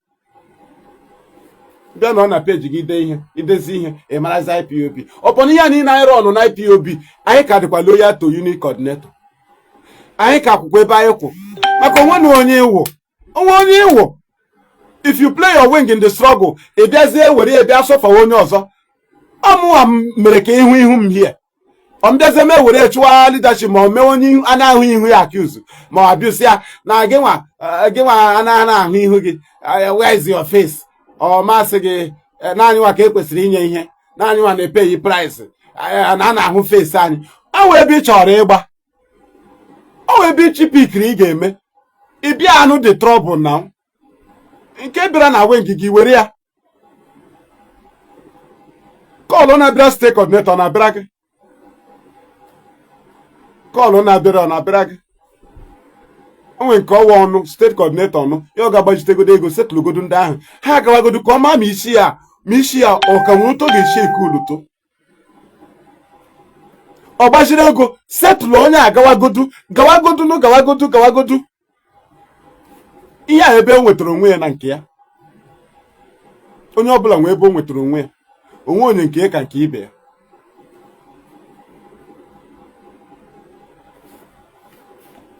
Bịa nọ na peji gị, ide ihe, idezi ihe, ị marazi IPOB. Ọpọn ihe a niile anyị rọnụ na IPOB, anyị ka dịkwa loyal to unit coordinator. Anyị ka akwụkwọ ebe anyị kwụ maka onwe na onye ịwụ, onwe onye ịwụ. If you play your wing in the struggle, ị bịazie were ya bịa sọfawa onye ọzọ. Ọmụwa mere ka ịhụ ihu m hie, ọ mbịazie mee were chụwa leadership, ma ọ mee onye a na-ahụ ihu ya accuse, ma ọ abuse ya na gịnwa, gịnwa anaghị ahụ ihu gị, where is your face? Ọ masị gị naanị nwa ka e kwesịrị inye ihe, naanị nwa na-epeghị price na a na-ahụ face anyị. Ọ wee ebe ị chọrọ ịgba, ọ wee ebe ịchị pikiri ị ga-eme, ị bịa anụ the trouble na nke bịara na wing gị, were ya call na-abịara state coordinator, na-abịara gị call na-abịara, ọ na-abịara gị. O nwere nke ọwa ọnụ state coordinator ọnụ ya, ọ ga-agbajitegodo ego, setụlụgodo ndị ahụ, ha agawagodo ka ọ maa ma isi ya, ma isi ya ọ ka nwere ụtọ ga-esi eke uluto. Ọ gbaziri ego, setụlụ onye, agawagodu, gawagodu nụ, gawagodu, gawagodu. Ihe a ebe o nwetara onwe ya na nke ya, onye ọbụla nwee ebe o nwetara onwe ya, onwe onye nke ya ka nke ibe ya.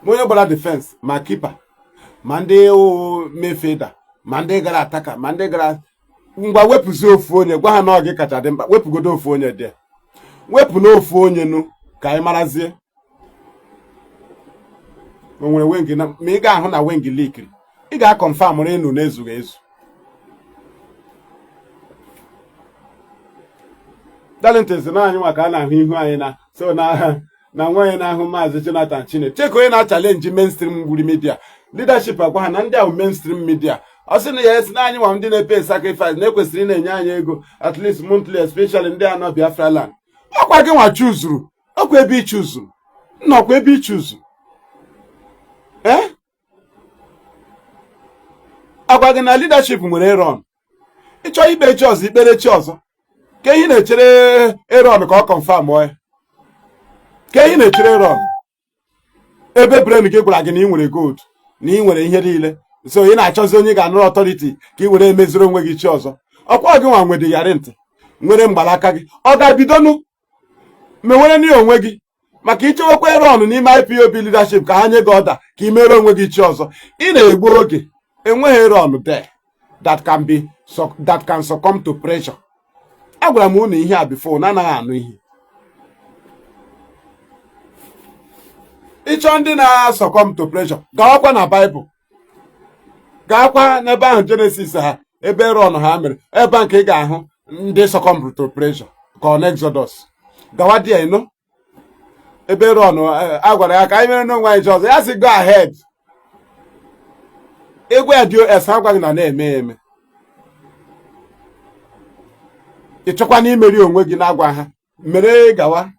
Ma onye gbara defense, ma keeper, ma ndị midfielder, ma ndị gara attacker, ma ndị gara ngwa, wepụzi ofu onye, gwa ha na ọ gị kacha dị mkpa. Wepụgodo ofu onye dị, wepụ n'ofu onye nụ ka anyị marazie o nwere wing na ma ị ga-ahụ na wing leakiri, ị ga-aconfirm ịnụ na-ezughị ezu. Darlington si na anyị nwa ka a na-ahụ ihu anyị na so na nwa onye na-ahụ Maazị Jonathan Chine cheka, onye na-achallenge mainstream gburi media leadership, agwa ha na ndị ahụ mainstream media, ọ sị na ya esi na anyị nwa ndị na-epay sacrifice na ekwesịrị ị na-enye anyị ego at least monthly, especially ndị anọ Biafra land. Ọkwa gị nwa chuzuru, ọkwa ebe ị chuzuru nnọkwa ebe ị chuzuru. Ee, agwa gị na leadership nwere eron ịchọ ikpe chi ọzọ, ikpere chi ọzọ ka ihe na-echere eron ka ọ confirm ya. Ka ihe na-echere Aaron, ebe brain gị gwara gị na ị nwere gold, na ị nwere ihe niile, so ị na-achọzi onye ga-anụrụ authority ka ị were emeziri onwe gị chi ọzọ. Ọkwa gị nwa nwere yarị ntị, nwere mgbalaka gị, ọ ga-ebidonu mewere n'ihe onwe gị, maka ichewekwa Aaron n'ime IPOB leadership ka ha nye gị order ka ị mere onwe gị chi ọzọ. Ị na-egbu oge. Enweghị Aaron there that can be that can succumb to pressure. Agwara m unu ihe a before na anaghị anụ ihe. Ịchọ ndị na-succumb to pressure, gawakwa na Baịbụl, gaakwa n'ebe ahụ Genesis ha, ebe Aaron ha mere ebe nke ị ga-ahụ ndị succumb to pressure, ka ọ na Exodus. Gawa there ịnụ ebe Aaron a gwara ya ka anyị mere n'onwe anyị chi ọzọ, ya sị go ahead. Egwu ya DOS ha gwaghị na na-eme eme. Ị chọkwa na imeri onwe gị na-agwa ha mere, gawa.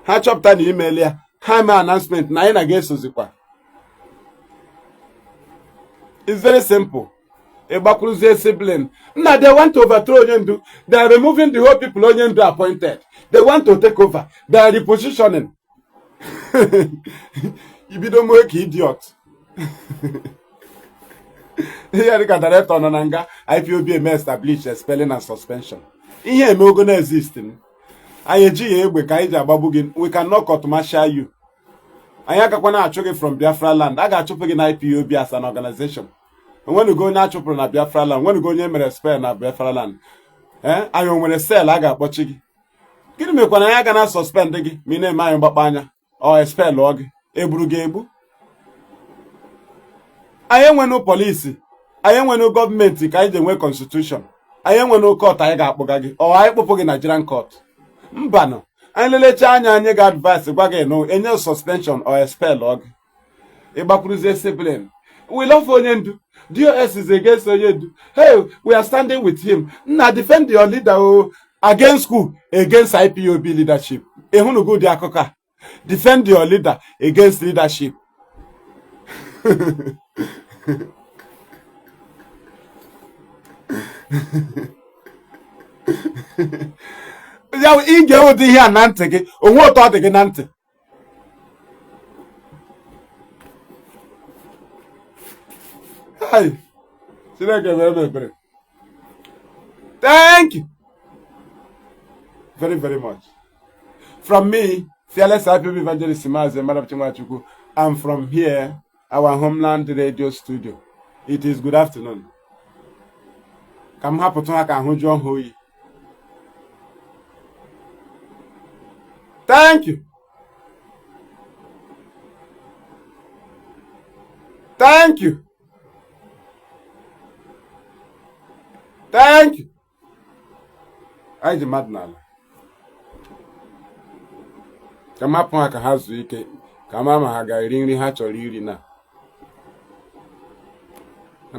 Ha chọpụta na imeli ya, ha mee announcement na anyị na ga-esozikwa. It's very simple. Ịgbakwuruzie sibling nna, they want to overthrow onye ndu. They are removing the whole people onye ndu appointed. They want to take over. They are repositioning. Ibido mee ka idiot. Ihe dịka director nọ na nga IPOB eme establish expelling and suspension. Ihe eme ogo na exist. Anyị ejighị egbe ka anyị ji agbagbu gị. We cannot court martial you. Anyị agakwa na-achụ gị from Biafra land. A ga-achụpụ gị na IPOB as an organization. Onwenugo onye achụpụrụ na Biafra land? Onwenugo onye mere expel na Biafra land? Ee, anyị o nwere cell a ga-akpọchi gị? Gịnị mekwana anyị aga na suspend gị ma ị na-eme anyị mgbakpọ anya ọ expel ọ gị, egburu gị egbu? Anyị enwenụ police, anyị enwenụ gọọmenti ka anyị ji enwe constitution. Anyị enwenụ court anyị ga-akpụga gị, ọ anyị kpụpụ gị Nigerian court? Mbanụ. Anyị lelecha anya, anyị ga advice gwa gị nụ enye suspension or expel ọ gị. Ịgbakwuruzie sibling, we love onye ndu, DOS is against onye ndu, hey, we are standing with him. Nna, defend your leader o. Against who? Against IPOB leadership. Ịhụnụgo ụdị akụkọ a? Defend your leader against leadership. Ya ige ụdị ihe a na ntị gị, onwe ụtọ ọ dị gị na ntị. Hai, Chineke mere m ebere. Thank you very very much. From me, fearless IPOB evangelist Maazị Maduabuchi Nwachukwu, and from here, our homeland radio studio, it is good afternoon. Ka m hapụtụ ha ka ahụ jụọ ha oyi. Thank you. Thank you. Thank you. Anyị ji mmadụ n'ala. Ka m hapụ ha ka ha zuo ike, ka ma ma ha ga-eri nri ha chọrọ iri na.